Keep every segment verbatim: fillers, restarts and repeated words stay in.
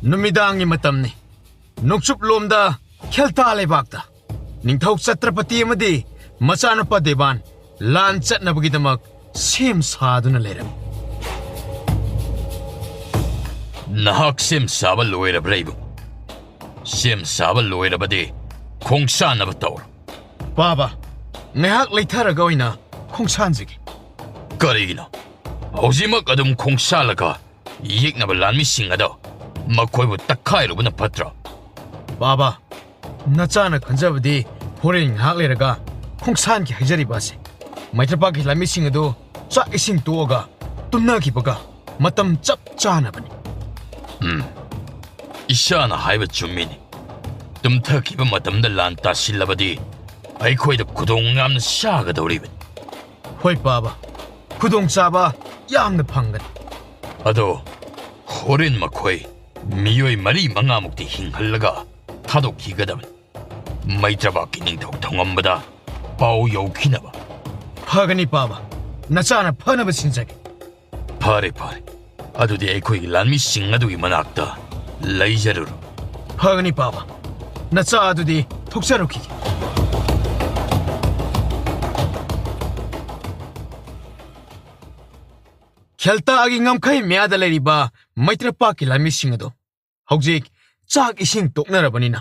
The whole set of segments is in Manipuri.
ꯅꯨꯃꯤꯗꯥꯡꯒꯤ ꯃꯇꯝꯅꯤ꯫ ꯅꯣꯡꯆꯨꯞꯂꯣꯝꯗ ꯈꯦꯜꯇꯥ ꯂꯩꯕꯥꯛꯇ ꯅꯤꯡꯊꯧ ꯆꯇ꯭ꯔꯄꯇꯤ ꯑꯃꯗꯤ ꯃꯆꯥꯅꯨꯄꯥ ꯗꯦꯕꯥꯟ ꯂꯥꯟ ꯆꯠꯅꯕꯒꯤꯗꯃꯛ ꯁꯦꯝ ꯁꯥꯗꯨꯅ ꯂꯩꯔꯝꯃꯤ꯫ ꯅꯍꯥꯛ ꯁꯦꯝ ꯁꯥꯕ ꯂꯣꯏꯔꯕ꯭ꯔꯥ, ꯏꯕꯨꯡ? ꯁꯦꯝ ꯁꯥꯕ ꯂꯣꯏꯔꯕꯗꯤ ꯈꯣꯡꯁꯥꯟꯅꯕ ꯇꯧꯔꯣ꯫ ꯄꯥꯕ, ꯉꯥꯏꯍꯥꯛ ꯂꯩꯊꯔꯒ ꯑꯣꯏꯅ ꯈꯣꯡꯁꯥꯟꯖꯒꯦ꯫ ꯀꯔꯤꯒꯤꯅꯣ? ꯍꯧꯖꯤꯛꯃꯛ ꯑꯗꯨꯝ ꯈꯣꯡꯁꯥꯜꯂꯒ ꯌꯦꯛꯅꯕ ꯂꯥꯟꯃꯤꯁꯤꯡ ꯑꯗꯣ ꯃꯈꯣꯏꯕꯨ ꯇꯛꯈꯥꯏꯔꯨꯕꯅ ꯐꯠꯇ꯭ꯔꯣ? ꯄꯥꯕ, ꯅꯆꯥꯅ ꯈꯟꯖꯕꯗꯤ ꯍꯣꯔꯦꯟ ꯉꯥꯏꯍꯥꯛ ꯂꯩꯔꯒ ꯈꯣꯡꯁꯥꯟꯒꯦ ꯍꯥꯏꯖꯔꯤꯕ ꯑꯁꯦ꯫ ꯃꯩꯇ꯭ꯔꯄꯥꯛꯀꯤ ꯂꯥꯟꯃꯤꯁꯤꯡ ꯑꯗꯨ ꯆꯥꯛ ꯏꯁꯤꯡ ꯇꯣꯛꯑꯒ ꯇꯨꯝꯅꯈꯤꯕꯒ ꯃꯇꯝ ꯆꯞ ꯆꯥꯅꯕꯅꯤ꯫ ꯎꯝ, ꯏꯁꯥꯅ ꯍꯥꯏꯕ ꯆꯨꯝꯃꯤꯅꯤ꯫ ꯇꯨꯝꯊꯈꯤꯕ ꯃꯇꯝꯗ ꯂꯥꯟ ꯇꯥꯁꯤꯜꯂꯕꯗꯤ ꯑꯩꯈꯣꯏꯗ ꯈꯨꯗꯣꯡ ꯌꯥꯝꯅ ꯆꯥꯒꯗꯧꯔꯤꯕꯅꯤ꯫ ꯍꯣꯏ ꯄꯥꯕ, ꯈꯨꯗꯣꯡꯆꯥꯕ ꯌꯥꯝꯅ ꯐꯪꯒꯅꯤ꯫ ꯑꯗꯣ ꯍꯣꯔꯦꯟ ꯃꯈꯣꯏ ꯃꯤꯑꯣꯏ ꯃꯔꯤ ꯃꯉꯥꯃꯨꯛꯇꯤ ꯍꯤꯡꯍꯜꯂꯒ ꯊꯥꯗꯣꯛꯈꯤꯒꯗꯕꯅꯤ꯫ ꯃꯩꯇ꯭ꯔꯕꯥꯛꯀꯤ ꯅꯤꯡꯊꯧ ꯊꯧꯉꯝꯕꯗ ꯄꯥꯎ ꯌꯧꯈꯤꯅꯕ꯫ ꯐꯒꯅꯤ ꯄꯥꯕ, ꯅꯆꯥꯅ ꯐꯅꯕ ꯁꯤꯟꯖꯒꯦ꯫ ꯐꯔꯦ, ꯐꯔꯦ꯫ ꯑꯗꯨꯗꯤ ꯑꯩꯈꯣꯏꯒꯤ ꯂꯥꯟꯃꯤꯁꯤꯡ ꯑꯗꯨꯒꯤ ꯃꯅꯥꯛꯇ ꯂꯩꯖꯔꯨꯔꯣ꯫ ꯐꯒꯅꯤ ꯄꯥꯕ, ꯅꯆꯥ ꯑꯗꯨꯗꯤ ꯊꯣꯛꯆꯔꯨꯈꯤꯒꯦ꯫ ꯈꯦꯜꯇꯥꯒꯤ ꯉꯝꯈꯩ ꯃꯌꯥꯗ ꯂꯩꯔꯤꯕ ꯃꯩꯇ꯭ꯔꯄꯥꯛꯀꯤ ꯂꯥꯟꯃꯤꯁꯤꯡ ꯑꯗꯣ ꯍꯧꯖꯤꯛ ꯆꯥꯛ ꯏꯁꯤꯡ ꯇꯣꯛꯅꯔꯕꯅꯤꯅ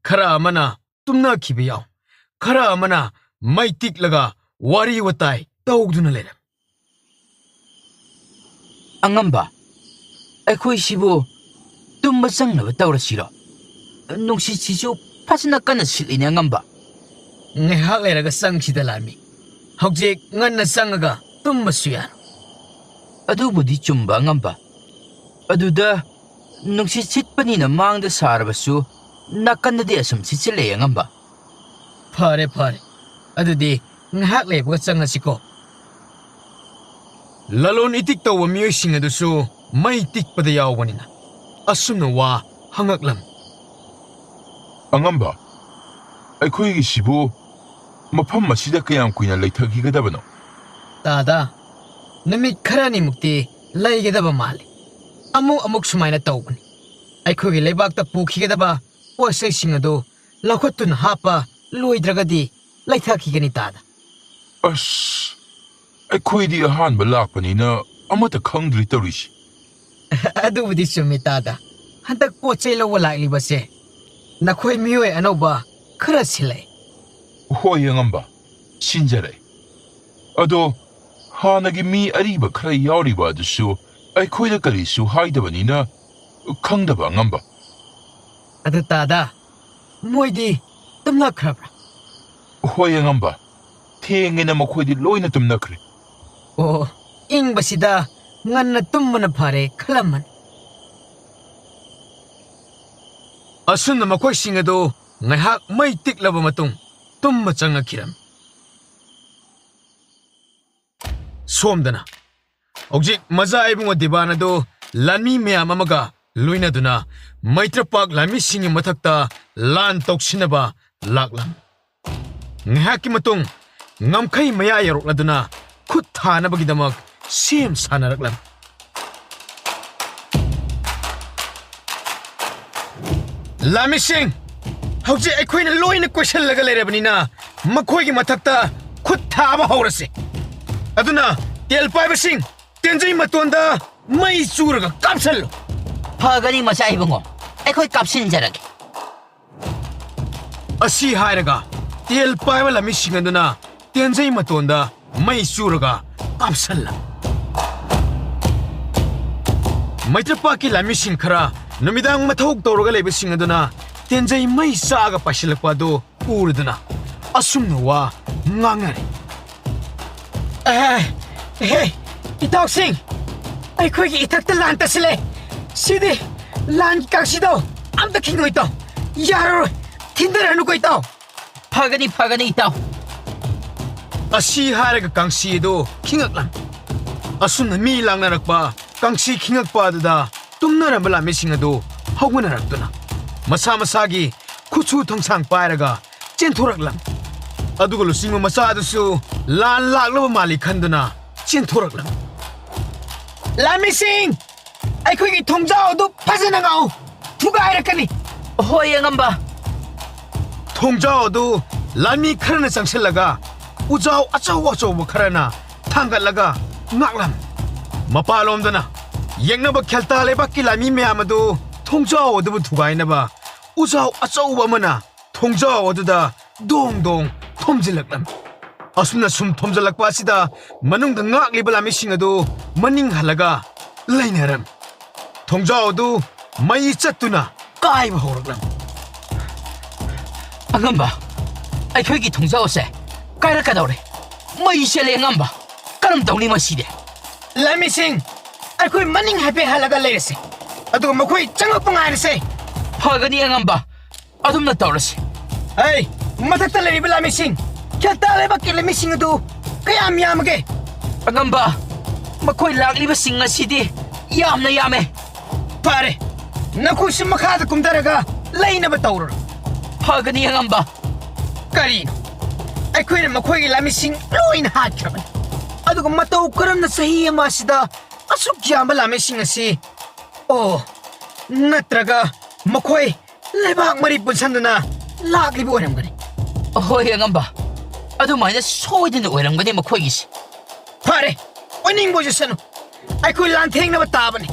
ꯈꯔ ꯑꯃꯅ ꯇꯨꯝꯅꯈꯤꯕ ꯌꯥꯎ, ꯈꯔ ꯑꯃꯅ ꯃꯩ ꯇꯤꯛꯂꯒ ꯋꯥꯔꯤ ꯋꯥꯇꯥꯏ ꯇꯧꯗꯨꯅ ꯂꯩꯔꯦ꯫ ꯑꯉꯝꯕ, ꯑꯩꯈꯣꯏꯁꯤꯕꯨ ꯇꯨꯝꯕ ꯆꯪꯅꯕ ꯇꯧꯔꯁꯤꯔꯣ? ꯅꯨꯡꯁꯤꯠꯁꯤꯁꯨ ꯐꯖꯅ ꯀꯟꯅ ꯁꯤꯠꯂꯤꯅꯦ, ꯑꯉꯝꯕ꯫ ꯉꯥꯏꯍꯥꯛ ꯂꯩꯔꯒ ꯆꯪꯁꯤꯗ, ꯂꯥꯟꯃꯤ꯫ ꯍꯧꯖꯤꯛ ꯉꯟꯅ ꯆꯪꯉꯒ ꯇꯨꯝꯕꯁꯨ ꯌꯥꯔꯣꯏ꯫ ꯑꯗꯨꯕꯨꯗꯤ ꯆꯨꯝꯕ, ꯑꯉꯝꯕ꯫ ꯑꯗꯨꯗ ꯅꯨꯡꯁꯤꯠ ꯁꯤꯠꯄꯅꯤꯅ ꯃꯥꯡꯗ ꯁꯥꯔꯕꯁꯨ ꯅꯥꯀꯟꯗꯗꯤ ꯑꯁꯨꯝ ꯁꯤꯠꯆꯜꯂꯛꯑꯦ, ꯑꯉꯝꯕ꯫ ꯐꯔꯦ, ꯐꯔꯦ꯫ ꯑꯗꯨꯗꯤ ꯉꯥꯏꯍꯥꯛ ꯂꯩꯕꯒ ꯆꯪꯉꯁꯤꯀꯣ꯫ ꯂꯂꯣꯟ ꯏꯇꯤꯛ ꯇꯧꯕ ꯃꯤꯑꯣꯏꯁꯤꯡ ꯑꯗꯨꯁꯨ ꯃꯩ ꯇꯤꯛꯄꯗ ꯌꯥꯎꯕꯅꯤꯅ ꯑꯁꯨꯝꯅ ꯋꯥ ꯍꯪꯉꯛꯂꯝꯃꯤ꯫ ꯑꯉꯝꯕ, ꯑꯩꯈꯣꯏꯒꯤꯁꯤꯕꯨ ꯃꯐꯝ ꯑꯁꯤꯗ ꯀꯌꯥꯝ ꯀꯨꯏꯅ ꯂꯩꯊꯈꯤꯒꯗꯕꯅꯣ? ꯇꯥꯗ, ꯅꯨꯃꯤꯠ ꯈꯔꯅꯤꯃꯨꯛꯇꯤ ꯂꯩꯒꯗꯕ ꯃꯥꯜꯂꯤ꯫ ꯑꯃꯨꯛ ꯑꯃꯨꯛ ꯁꯨꯃꯥꯏꯅ ꯇꯧꯕꯅꯤ꯫ ꯑꯩꯈꯣꯏꯒꯤ ꯂꯩꯕꯥꯛꯇ ꯄꯨꯈꯤꯒꯗꯕ ꯄꯣꯠ ꯆꯩꯁꯤꯡ ꯑꯗꯨ ꯂꯧꯈꯠꯇꯨꯅ ꯍꯥꯞꯄ ꯂꯣꯏꯗ꯭ꯔꯒꯗꯤ ꯂꯩꯊꯈꯤꯒꯅꯤ, ꯇꯥꯗ꯫ ꯑꯁ, ꯑꯩꯈꯣꯏꯗꯤ ꯑꯍꯥꯟꯕ ꯂꯥꯛꯄꯅꯤꯅ ꯑꯃꯠꯇ ꯈꯪꯗ꯭ꯔꯤ ꯇꯧꯔꯤꯁꯤ꯫ ꯑꯗꯨꯕꯨꯗꯤ ꯆꯨꯝꯃꯤ, ꯇꯥꯗ꯫ ꯍꯟꯗꯛ ꯄꯣꯠ ꯆꯩ ꯂꯧꯕ ꯂꯥꯛꯂꯤꯕꯁꯦ ꯅꯈꯣꯏ ꯃꯤꯑꯣꯏ ꯑꯅꯧꯕ ꯈꯔ ꯁꯤꯜꯂꯛꯑꯦ꯫ ꯍꯣꯏ, ꯑꯉꯝꯕ, ꯁꯤꯟꯖꯔꯛꯑꯦ꯫ ꯑꯗꯣ ꯍꯥꯟꯅꯒꯤ ꯃꯤ ꯑꯔꯤꯕ ꯈꯔ ꯌꯥꯎꯔꯤꯕ ꯑꯗꯨꯁꯨ ꯑꯩꯈꯣꯏꯗ ꯀꯔꯤꯁꯨ ꯍꯥꯏꯗꯕꯅꯤꯅ ꯈꯪꯗꯕ, ꯑꯉꯝꯕ꯫ ꯑꯗꯨ ꯇꯥꯗ, ꯃꯣꯏꯗꯤ ꯇꯨꯝꯅꯈ꯭ꯔꯕ꯭ꯔꯥ? ꯍꯣꯏ, ꯑꯉꯝꯕ, ꯊꯦꯡꯉꯦꯅ ꯃꯈꯣꯏꯗꯤ ꯂꯣꯏꯅ ꯇꯨꯝꯅꯈ꯭ꯔꯦ꯫ ꯑꯣ, ꯏꯪꯕꯁꯤꯗ ꯉꯟꯅ ꯇꯨꯝꯕꯅ ꯐꯔꯦ ꯈꯜꯂꯝꯕꯅꯤ꯫ ꯑꯁꯨꯝꯅ ꯃꯈꯣꯏꯁꯤꯡ ꯑꯗꯨ ꯉꯥꯏꯍꯥꯛ ꯃꯩ ꯇꯤꯛꯂꯕ ꯃꯇꯨꯡ ꯇꯨꯝꯕ ꯆꯪꯉꯛꯈꯤꯔꯝꯃꯤ꯫ ꯁꯣꯝꯗꯅ ꯍꯧꯖꯤꯛ ꯃꯆꯥ ꯏꯕꯨꯡꯉꯣ ꯗꯤꯕꯥꯟ ꯑꯗꯨ ꯂꯥꯟꯃꯤ ꯃꯌꯥꯝ ꯑꯃꯒ ꯂꯣꯏꯅꯗꯨꯅ ꯃꯩꯇ꯭ꯔꯄꯥꯛ ꯂꯥꯟꯃꯤꯁꯤꯡꯒꯤ ꯃꯊꯛꯇ ꯂꯥꯟ ꯇꯧꯁꯤꯟꯅꯕ ꯂꯥꯛꯂꯝꯃꯤ꯫ ꯉꯥꯏꯍꯥꯛꯀꯤ ꯃꯇꯨꯡ ꯉꯝꯈꯩ ꯃꯌꯥ ꯌꯧꯔꯛꯂꯗꯨꯅ ꯈꯨꯠ ꯊꯥꯅꯕꯒꯤꯗꯃꯛ ꯁꯦꯝ ꯁꯥꯅꯔꯛꯂꯝꯃꯤ꯫ ꯂꯥꯟꯃꯤꯁꯤꯡ, ꯍꯧꯖꯤꯛ ꯑꯩꯈꯣꯏꯅ ꯂꯣꯏꯅ ꯀꯣꯏꯁꯜꯂꯒ ꯂꯩꯔꯕꯅꯤꯅ ꯃꯈꯣꯏꯒꯤ ꯃꯊꯛꯇ ꯈꯨꯠ ꯊꯥꯕ ꯍꯧꯔꯁꯤ꯫ ꯑꯗꯨꯅ ꯇꯦꯜ ꯄꯥꯏꯕꯁꯤꯡ, ꯇꯦꯟꯖꯩ ꯃꯇꯣꯟꯗ ꯃꯩ ꯆꯨꯔꯒ ꯀꯥꯞꯁꯜꯂꯨ꯫ ꯐꯒꯅꯤ ꯃꯆꯥ ꯏꯕꯨꯡꯉꯣ, ꯑꯩꯈꯣꯏ ꯀꯥꯞꯁꯤꯟꯖꯔꯒꯦ꯫ ꯑꯁꯤ ꯍꯥꯏꯔꯒ ꯇꯦꯜ ꯄꯥꯏꯕ ꯂꯥꯟꯃꯤꯁꯤꯡ ꯑꯗꯨꯅ ꯇꯦꯟꯖꯩ ꯃꯇꯣꯟꯗ ꯃꯩ ꯆꯨꯔꯒ ꯀꯥꯞꯁꯜꯂꯝꯃꯤ꯫ ꯃꯩꯇ꯭ꯔꯄꯥꯛꯀꯤ ꯂꯥꯟꯃꯤꯁꯤꯡ ꯈꯔ ꯅꯨꯃꯤꯗꯥꯡ ꯃꯊꯧ ꯇꯧꯔꯒ ꯂꯩꯕꯁꯤꯡ ꯑꯗꯨꯅ ꯇꯦꯟꯖꯩ ꯃꯩ ꯆꯥꯛꯑꯒ ꯄꯥꯏꯁꯤꯜꯂꯛꯄ ꯑꯗꯨ ꯎꯔꯗꯨꯅ ꯑꯁꯨꯝꯅ ꯋꯥ ꯉꯥꯡꯅꯔꯤ꯫ ꯑꯦ, ꯍꯦ, ꯏꯇꯥꯎꯁꯤꯡ, ꯑꯩꯈꯣꯏꯒꯤ ꯏꯊꯛꯇ ꯂꯥꯟ ꯇꯥꯁꯤꯜꯂꯦ꯫ ꯁꯤꯗꯤ ꯂꯥꯟꯒꯤ ꯀꯥꯡꯁꯤꯗꯣ ꯑꯝꯇ ꯈꯤꯡꯉꯣ ꯏꯇꯥꯎ꯫ ꯌꯥꯔꯔꯣꯏ, ꯊꯤꯟꯊꯔꯅꯨꯀꯣ ꯏꯇꯥꯎ꯫ ꯐꯒꯅꯤ, ꯐꯒꯅꯤ ꯏꯇꯥꯎ꯫ ꯑꯁꯤ ꯍꯥꯏꯔꯒ ꯀꯥꯡꯁꯤ ꯑꯗꯨ ꯈꯤꯡꯉꯛꯂꯝꯃꯤ꯫ ꯑꯁꯨꯝꯅ ꯃꯤ ꯂꯥꯡꯅꯔꯛꯄ ꯀꯥꯡꯁꯤ ꯈꯤꯡꯉꯛꯄ ꯑꯗꯨꯗ ꯇꯨꯝꯅꯔꯝꯕ ꯂꯥꯟꯃꯤꯁꯤꯡ ꯑꯗꯨ ꯍꯧꯒꯠꯅꯔꯛꯇꯨꯅ ꯃꯁꯥ ꯃꯁꯥꯒꯤ ꯈꯨꯠꯁꯨ ꯊꯥꯡꯁꯥꯡ ꯄꯥꯏꯔꯒ ꯆꯦꯟꯊꯣꯔꯛꯂꯝꯃꯤ꯫ ꯑꯗꯨꯒ ꯂꯨꯆꯤꯡꯕ ꯃꯆꯥ ꯑꯗꯨꯁꯨ ꯂꯥꯟ ꯂꯥꯛꯂꯕ ꯃꯥꯜꯂꯤ ꯈꯟꯗꯨꯅ ꯆꯦꯟꯊꯣꯔꯛꯂꯝꯃꯤ꯫ ꯂꯥꯟꯃꯤꯁꯤꯡ, ꯑꯩꯈꯣꯏꯒꯤ ꯊꯣꯡꯖꯥꯎ ꯑꯗꯨ ꯐꯖꯅ ꯉꯥꯛꯎ꯫ ꯊꯨꯒꯥꯏꯔꯛꯀꯅꯤ꯫ ꯍꯣꯏ, ꯑꯉꯝꯕ꯫ ꯊꯣꯡꯖꯥꯎ ꯑꯗꯨ ꯂꯥꯟꯃꯤ ꯈꯔꯅ ꯆꯪꯁꯤꯜꯂꯒ ꯎꯖꯥꯎ ꯑꯆꯧ ꯑꯆꯧꯕ ꯈꯔꯅ ꯊꯥꯡꯒꯠꯂꯒ ꯉꯥꯛꯂꯝꯃꯤ꯫ ꯃꯄꯥꯟꯂꯣꯝꯗꯅ ꯌꯦꯡꯅꯕ ꯈꯦꯜꯇꯥ ꯂꯩꯕꯥꯛꯀꯤ ꯂꯥꯟꯃꯤ ꯃꯌꯥꯝ ꯑꯗꯨ ꯊꯣꯡꯖꯥꯎ ꯑꯗꯨꯕꯨ ꯊꯨꯒꯥꯏꯅꯕ ꯎꯖꯥꯎ ꯑꯆꯧꯕ ꯑꯃꯅ ꯊꯣꯡꯖꯥꯎ ꯑꯗꯨꯗ ꯗꯣꯡ ꯗꯣꯡ ꯊꯣꯝꯖꯤꯜꯂꯛꯂꯝꯃꯤ꯫ ꯑꯁꯨꯝꯅ ꯁꯨꯝ ꯊꯣꯝꯖꯤꯜꯂꯛꯄ ꯑꯁꯤꯗ ꯃꯅꯨꯡꯗ ꯉꯥꯛꯂꯤꯕ ꯂꯥꯟꯃꯤꯁꯤꯡ ꯑꯗꯨ ꯃꯅꯤꯡ ꯍꯜꯂꯒ ꯂꯩꯅꯔꯝꯃꯤ꯫ ꯊꯣꯡꯖꯥꯎ ꯑꯗꯨ ꯃꯩ ꯆꯠꯇꯨꯅ ꯀꯥꯏꯕ ꯍꯧꯔꯛꯂꯝꯃꯤ꯫ ꯑꯉꯝꯕ, ꯑꯩꯈꯣꯏꯒꯤ ꯊꯣꯡꯖꯥꯎ ꯑꯁꯦ ꯀꯥꯏꯔꯛꯀꯗꯧꯔꯦ꯫ ꯃꯩ ꯆꯦꯜꯂꯦ ꯑꯉꯝꯕ꯫ ꯀꯔꯝ ꯇꯧꯅꯤ ꯃꯁꯤꯗꯤ? ꯂꯥꯟꯃꯤꯁꯤꯡ, ꯑꯩꯈꯣꯏ ꯃꯅꯤꯡ ꯍꯥꯏꯐꯦꯠ ꯍꯜꯂꯒ ꯂꯩꯔꯁꯤ, ꯑꯗꯨꯒ ꯃꯈꯣꯏ ꯆꯪꯂꯛꯄ ꯉꯥꯏꯔꯁꯦ꯫ ꯐꯒꯅꯤ ꯑꯉꯝꯕ, ꯑꯗꯨꯝꯅ ꯇꯧꯔꯁꯤ꯫ ꯑꯩ, ꯃꯊꯛꯇ ꯂꯩꯔꯤꯕ ꯂꯥꯟꯃꯤꯁꯤꯡ, ꯈꯦꯜꯇꯥ ꯂꯩꯕꯥꯛꯀꯤ ꯂꯥꯟꯃꯤꯁꯤꯡ ꯑꯗꯨ ꯀꯌꯥꯝ ꯌꯥꯝꯃꯒꯦ? ꯑꯉꯝꯕ, ꯃꯈꯣꯏ ꯂꯥꯛꯂꯤꯕꯁꯤꯡ ꯑꯁꯤꯗꯤ ꯌꯥꯝꯅ ꯌꯥꯝꯃꯦ꯫ ꯐꯔꯦ, ꯅꯈꯣꯏꯁꯨ ꯃꯈꯥꯗ ꯀꯨꯝꯊꯔꯒ ꯂꯩꯅꯕ ꯇꯧꯔꯣ꯫ ꯐꯒꯅꯤ ꯑꯉꯝꯕ꯫ ꯀꯔꯤꯅꯣ? ꯑꯩꯈꯣꯏꯅ ꯃꯈꯣꯏꯒꯤ ꯂꯥꯟꯃꯤꯁꯤꯡ ꯂꯣꯏꯅ ꯍꯥꯠꯈ꯭ꯔꯕꯅꯤ, ꯑꯗꯨꯒ ꯃꯇꯧ ꯀꯔꯝꯅ ꯆꯍꯤ ꯑꯃ ꯑꯁꯤꯗ ꯑꯁꯨꯛ ꯌꯥꯝꯕ ꯂꯥꯟꯃꯤꯁꯤꯡ ꯑꯁꯤ? ꯑꯣ, ꯅꯠꯇ꯭ꯔꯒ ꯃꯈꯣꯏ ꯂꯩꯕꯥꯛ ꯃꯔꯤ ꯄꯨꯟꯁꯤꯟꯗꯨꯅ ꯂꯥꯛꯂꯤꯕ ꯑꯣꯏꯔꯝꯒꯅꯤ꯫ ꯍꯣꯏ ꯑꯉꯝꯕ, ꯑꯗꯨꯃꯥꯏꯅ ꯁꯣꯏꯗꯅ ꯑꯣꯏꯔꯝꯒꯅꯤ ꯃꯈꯣꯏꯒꯤꯁꯤ꯫ ꯐꯔꯦ, ꯑꯣꯏꯅꯤꯡꯕ ꯑꯣꯏꯖꯁꯅꯨ, ꯑꯩꯈꯣꯏ ꯂꯥꯟꯊꯦꯡꯅꯕ ꯇꯥꯕꯅꯤ꯫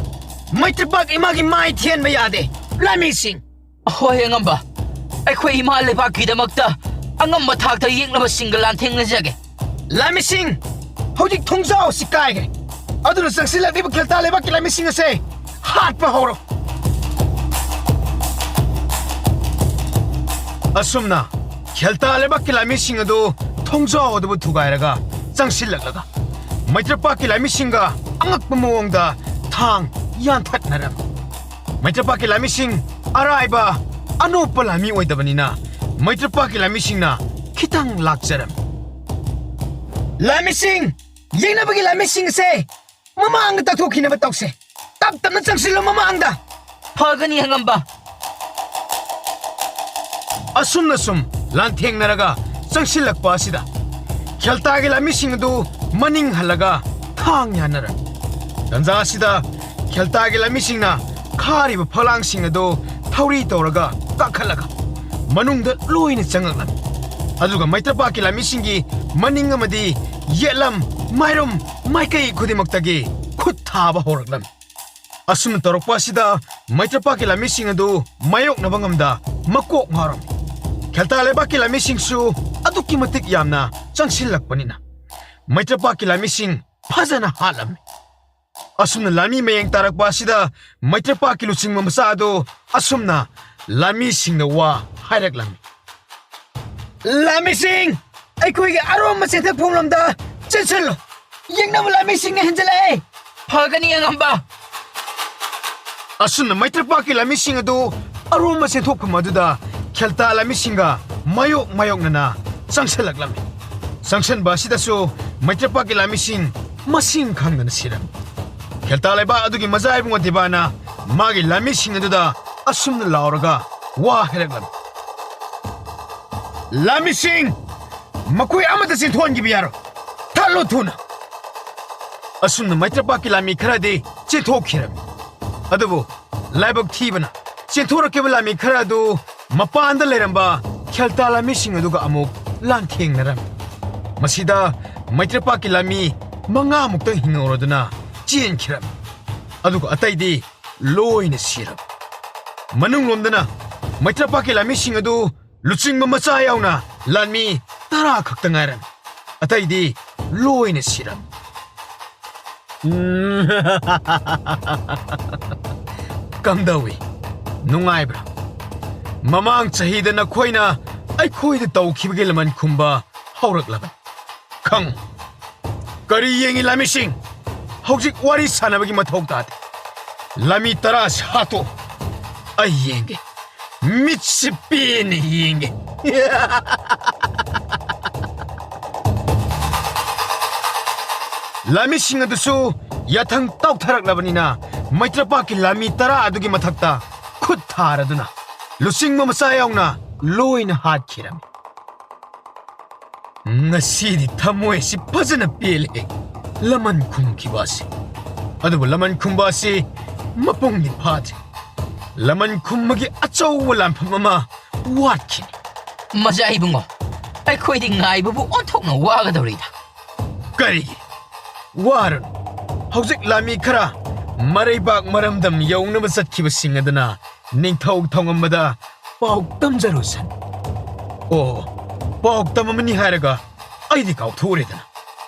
ꯃꯩꯇ꯭ꯔꯄꯥꯛ ꯏꯃꯥꯒꯤ ꯃꯥꯏ ꯊꯦꯟꯕ ꯌꯥꯗꯦ꯫ ꯂꯥꯟꯃꯤꯁꯤꯡ! ꯍꯣꯏ ꯑꯉꯝꯕ, ꯑꯩꯈꯣꯏ ꯏꯃꯥ ꯂꯩꯕꯥꯛꯀꯤꯗꯃꯛꯇ ꯑꯉꯝꯕ ꯊꯥꯛꯇ ꯌꯦꯛꯅꯕꯁꯤꯡꯒ ꯂꯥꯟꯊꯦꯡꯅꯖꯒꯦ꯫ ꯂꯥꯟꯃꯤꯁꯤꯡ, ꯍꯧꯖꯤꯛ ꯊꯣꯡꯖꯥꯎ ꯑꯁꯤ ꯀꯥꯏꯈ꯭ꯔꯦ, ꯑꯗꯨꯅ ꯆꯪꯁꯤꯜꯂꯛꯂꯤꯕ ꯈꯦꯜꯇꯥ ꯂꯩꯕꯥꯛꯀꯤ ꯂꯥꯟꯃꯤꯁꯤꯡ ꯑꯁꯦ ꯍꯥꯠꯄ ꯍꯧꯔꯣ꯫ ꯑꯁꯨꯝꯅ ꯈꯦꯜꯇꯥ ꯂꯩꯕꯥꯛꯀꯤ ꯂꯥꯟꯃꯤꯁꯤꯡ ꯑꯗꯨ ꯊꯣꯡꯖꯥꯎ ꯑꯗꯨꯕꯨ ꯊꯨꯒꯥꯏꯔꯒ ꯆꯪꯁꯤꯜꯂꯛꯂꯒ ꯃꯩꯇ꯭ꯔꯄꯥꯛꯀꯤ ꯂꯥꯟꯃꯤꯁꯤꯡꯒ ꯑꯉꯛꯄ ꯃꯑꯣꯡꯗ ꯊꯥꯡ ꯌꯥꯟꯊꯠꯅꯔꯝꯃꯤ꯫ ꯃꯩꯇ꯭ꯔꯄꯥꯛꯀꯤ ꯂꯥꯟꯃꯤꯁꯤꯡ ꯑꯔꯥꯏꯕ ꯑꯅꯣꯞꯄ ꯂꯥꯟꯃꯤ ꯑꯣꯏꯗꯕꯅꯤꯅ ꯃꯩꯇ꯭ꯔꯄꯥꯛꯀꯤ ꯂꯥꯟꯃꯤꯁꯤꯡꯅ ꯈꯤꯇꯪ ꯂꯥꯛꯆꯔꯝꯃꯤ꯫ ꯂꯥꯟꯃꯤꯁꯤꯡ, ꯌꯦꯡꯅꯕꯒꯤ ꯂꯥꯟꯃꯤꯁꯤꯡ ꯑꯁꯦ ꯃꯃꯥꯡꯗ ꯇꯛꯊꯣꯛꯈꯤꯅꯕ ꯇꯧꯁꯦ꯫ ꯇꯞ ꯇꯞꯅ ꯆꯪꯁꯤꯜꯂꯣ ꯃꯃꯥꯡꯗ꯫ ꯐꯒꯅꯤ ꯑꯉꯝꯕ꯫ ꯑꯁꯨꯝꯅ ꯁꯨꯝ ꯂꯥꯟꯊꯦꯡꯅꯔꯒ ꯆꯪꯁꯤꯜꯂꯛꯄ ꯑꯁꯤꯗ ꯈꯦꯜꯇꯥꯒꯤ ꯂꯥꯟꯃꯤꯁꯤꯡ ꯑꯗꯨ ꯃꯅꯤꯡ ꯍꯜꯂꯒ ꯊꯥꯡ ꯌꯥꯅꯔꯝꯃꯤ꯫ ꯇꯟꯖꯥ ꯑꯁꯤꯗ ꯈꯦꯜꯇꯥꯒꯤ ꯂꯥꯟꯃꯤꯁꯤꯡꯅ ꯈꯥꯔꯤꯕ ꯐꯛꯂꯥꯡꯁꯤꯡ ꯑꯗꯨ ꯊꯧꯔꯤ ꯇꯧꯔꯒ ꯀꯥꯈꯠꯂꯒ ꯃꯅꯨꯡꯗ ꯂꯣꯏꯅ ꯆꯪꯂꯛꯂꯝꯃꯤ꯫ ꯑꯗꯨꯒ ꯃꯩꯇ꯭ꯔꯄꯥꯛꯀꯤ ꯂꯥꯟꯃꯤꯁꯤꯡꯒꯤ ꯃꯅꯤꯡ ꯑꯃꯗꯤ ꯌꯦꯠꯂꯝ, ꯃꯥꯏꯔꯨꯝ, ꯃꯥꯏꯀꯩ ꯈꯨꯗꯤꯡꯃꯛꯇꯒꯤ ꯈꯨꯠ ꯊꯥꯕ ꯍꯧꯔꯛꯂꯝꯃꯤ꯫ ꯑꯁꯨꯝꯅ ꯇꯧꯔꯛꯄ ꯑꯁꯤꯗ ꯃꯩꯇ꯭ꯔꯄꯥꯛꯀꯤ ꯂꯥꯟꯃꯤꯁꯤꯡ ꯑꯗꯨ ꯃꯥꯌꯣꯛꯅꯕ ꯉꯝꯗ ꯃꯀꯣꯛ ꯉꯥꯎꯔꯝꯃꯤ꯫ ꯈꯦꯜꯇꯥ ꯂꯩꯕꯥꯛꯀꯤ ꯂꯥꯟꯃꯤꯁꯤꯡꯁꯨ ꯑꯗꯨꯛꯀꯤ ꯃꯇꯤꯛ ꯌꯥꯝꯅ ꯆꯪꯁꯤꯜꯂꯛꯄꯅꯤꯅ ꯃꯩꯇ꯭ꯔꯄꯥꯛꯀꯤ ꯂꯥꯟꯃꯤꯁꯤꯡ ꯐꯖꯅ ꯍꯥꯠꯂꯝꯃꯤ꯫ ꯑꯁꯨꯝꯅ ꯂꯥꯟꯃꯤ ꯃꯌꯦꯡ ꯇꯥꯔꯛꯄ ꯑꯁꯤꯗ ꯃꯩꯇ꯭ꯔꯄꯥꯛꯀꯤ ꯂꯨꯆꯤꯡꯕ ꯃꯆꯥ ꯑꯗꯨ ꯑꯁꯨꯝꯅ ꯂꯥꯟꯃꯤꯁꯤꯡꯗ ꯋꯥ ꯍꯥꯏꯔꯛꯂꯝꯃꯤ꯫ "ꯂꯥꯟꯃꯤꯁꯤꯡ, ꯑꯩꯈꯣꯏꯒꯤ ꯑꯔꯣꯝꯕ ꯆꯦꯟꯊꯐꯝ ꯂꯝꯗ ꯆꯦꯟꯁꯤꯜꯂꯨ꯫ ꯌꯦꯡꯅꯕ ꯂꯥꯟꯃꯤꯁꯤꯡꯅ ꯍꯦꯟꯖꯤꯜꯂꯛꯑꯦ꯫" "ꯐꯒꯅꯤ, ꯑꯉꯝꯕ꯫" ꯑꯁꯨꯝꯅ ꯃꯩꯇ꯭ꯔꯄꯥꯛꯀꯤ ꯂꯥꯟꯃꯤꯁꯤꯡ ꯑꯗꯨ ꯑꯔꯣꯝꯕ ꯆꯦꯟꯊꯣꯛꯐꯝ ꯑꯗꯨꯗ ꯈꯦꯜꯇꯥ ꯂꯥꯟꯃꯤꯁꯤꯡꯒ ꯃꯥꯌꯣꯛ ꯃꯥꯌꯣꯛꯅꯅ ꯆꯪꯁꯤꯜꯂꯛꯂꯝꯃꯤ꯫ ꯆꯪꯁꯤꯟꯕ ꯑꯁꯤꯗꯁꯨ ꯃꯩꯇ꯭ꯔꯄꯥꯛꯀꯤ ꯂꯥꯟꯃꯤꯁꯤꯡ ꯃꯁꯤꯡ ꯈꯪꯗꯅ ꯁꯤꯔꯝꯃꯤ꯫ ꯈꯦꯜꯇꯥ ꯂꯩꯕꯥꯛ ꯑꯗꯨꯒꯤ ꯃꯖꯥ ꯏꯕꯨꯡꯉꯣ ꯗꯤꯕꯥꯅ ꯃꯥꯒꯤ ꯂꯥꯟꯃꯤꯁꯤꯡ ꯑꯗꯨꯗ ꯑꯁꯨꯝꯅ ꯂꯥꯎꯔꯒ ꯋꯥ ꯍꯥꯏꯔꯛꯂꯝꯃꯤ꯫ "ꯂꯥꯟꯃꯤꯁꯤꯡ, ꯃꯈꯣꯏ ꯑꯃꯠꯇ ꯆꯦꯟꯊꯣꯛꯍꯟꯈꯤꯕ ꯌꯥꯔꯣꯏ꯫ ꯊꯠꯂꯨ ꯊꯨꯅ꯫" ꯑꯁꯨꯝꯅ ꯃꯩꯇ꯭ꯔꯄꯥꯛꯀꯤ ꯂꯥꯟꯃꯤ ꯈꯔꯗꯤ ꯆꯦꯟꯊꯣꯛꯈꯤꯔꯝꯃꯤ꯫ ꯑꯗꯨꯕꯨ ꯂꯥꯏꯕꯛ ꯊꯤꯕꯅ ꯆꯦꯟꯊꯣꯔꯛꯈꯤꯕ ꯂꯥꯟꯃꯤ ꯈꯔ ꯑꯗꯨ ꯃꯄꯥꯟꯗ ꯂꯩꯔꯝꯕ ꯈꯦꯜꯇꯥ ꯂꯥꯟꯃꯤꯁꯤꯡ ꯑꯗꯨꯒ ꯑꯃꯨꯛ ꯂꯥꯟꯊꯦꯡꯅꯔꯝꯃꯤ꯫ ꯃꯁꯤꯗ ꯃꯩꯇ꯭ꯔꯄꯥꯛꯀꯤ ꯂꯥꯟꯃꯤ ꯃꯉꯥꯃꯨꯛꯇꯪ ꯍꯤꯡꯍꯧꯔꯗꯨꯅ ꯆꯦꯟꯈꯤꯔꯝꯃꯤ꯫ ꯑꯗꯨꯒ ꯑꯇꯩꯗꯤ ꯂꯣꯏꯅ ꯁꯤꯔꯝꯃꯤ꯫ ꯃꯅꯨꯡꯂꯣꯝꯗꯅ ꯃꯩꯇ꯭ꯔꯄꯥꯛꯀꯤ ꯂꯥꯟꯃꯤꯁꯤꯡ ꯑꯗꯨ ꯂꯨꯆꯤꯡꯕ ꯃꯆꯥ ꯌꯥꯎꯅ ꯂꯥꯟꯃꯤ ꯇꯔꯥ ꯈꯛꯇ ꯉꯥꯏꯔꯝꯃꯤ꯫ ꯑꯇꯩꯗꯤ ꯂꯣꯏꯅ ꯁꯤꯔꯝꯃꯤ꯫ ꯎꯝ꯫ ꯀꯝꯗꯧꯏ? ꯅꯨꯡꯉꯥꯏꯕ꯭ꯔꯥ? ꯃꯃꯥꯡ ꯆꯍꯤꯗ ꯅꯈꯣꯏꯅ ꯑꯩꯈꯣꯏꯗ ꯇꯧꯈꯤꯕꯒꯤ ꯂꯃꯟ ꯈꯨꯝꯕ ꯍꯧꯔꯛꯂꯕꯅꯤ꯫ ꯈꯪꯉꯨ꯫ ꯀꯔꯤ ꯌꯦꯡꯉꯤ, ꯂꯥꯟꯃꯤꯁꯤꯡ? ꯍꯧꯖꯤꯛ ꯋꯥꯔꯤ ꯁꯥꯟꯅꯕꯒꯤ ꯃꯊꯧ ꯇꯥꯗꯦ꯫ ꯂꯥꯟꯃꯤ ꯇꯔꯥꯁꯤ ꯍꯥꯠꯇꯣꯛꯎ꯫ ꯑꯩ ꯌꯦꯡꯒꯦ꯫ ꯃꯤꯠꯁꯤ ꯄꯦꯟꯅ ꯌꯦꯡꯒꯦ꯫ ꯂꯥꯟꯃꯤꯁꯤꯡ ꯑꯗꯨꯁꯨ ꯌꯥꯊꯪ ꯇꯧꯊꯔꯛꯂꯕꯅꯤꯅ, ꯃꯩꯇ꯭ꯔꯄꯥꯛꯀꯤ ꯂꯥꯟꯃꯤ ꯇꯔꯥ ꯑꯗꯨꯒꯤ ꯃꯊꯛꯇ ꯈꯨꯠ ꯊꯥꯔꯗꯨꯅ, ꯂꯨꯆꯤꯡꯕ ꯃꯆꯥ ꯌꯥꯎꯅ ꯂꯣꯏꯅ ꯍꯥꯠꯈꯤꯔꯝꯃꯤ꯫ ꯉꯁꯤꯗꯤ ꯊꯃꯣꯏꯁꯤ ꯐꯖꯅ ꯄꯦꯜꯂꯦ, ꯂꯃꯟ ꯈꯨꯝꯈꯤꯕ ꯑꯁꯤ꯫ ꯑꯗꯨꯕꯨ ꯂꯃꯟ ꯈꯨꯝꯕ ꯑꯁꯤ ꯃꯄꯨꯡꯗꯤ ꯐꯥꯗ꯭ꯔꯤ꯫ ꯂꯃꯟ ꯈꯨꯝꯕꯒꯤ ꯑꯆꯧꯕ ꯂꯥꯟꯐꯝ ꯑꯃ ꯋꯥꯠꯈꯤꯅꯤ꯫ ꯃꯖꯥ ꯏꯕꯨꯡꯉꯣ, ꯑꯩꯈꯣꯏꯗꯤ ꯉꯥꯏꯕꯕꯨ ꯑꯣꯟꯊꯣꯛꯅ ꯋꯥꯒꯗꯧꯔꯤꯗ꯫ ꯀꯔꯤꯒꯤ? ꯋꯥꯔꯨꯅꯨ꯫ ꯍꯧꯖꯤꯛ ꯂꯥꯟꯃꯤ ꯈꯔ ꯃꯔꯩꯕꯥꯛ ꯃꯔꯝꯗꯝ ꯌꯧꯅꯕ ꯆꯠꯈꯤꯕꯁꯤꯡ ꯑꯗꯨꯅ ꯅꯤꯡꯊꯧ ꯊꯧꯉꯝꯕꯗ ꯄꯥꯎ ꯇꯝꯖꯔꯨꯁꯅꯨ꯫ ꯑꯣ, ꯄꯥꯎ ꯇꯝꯃꯝꯃꯅꯤ ꯍꯥꯏꯔꯒ ꯑꯩꯗꯤ ꯀꯥꯎꯊꯣꯛꯎꯔꯦꯗꯅ꯫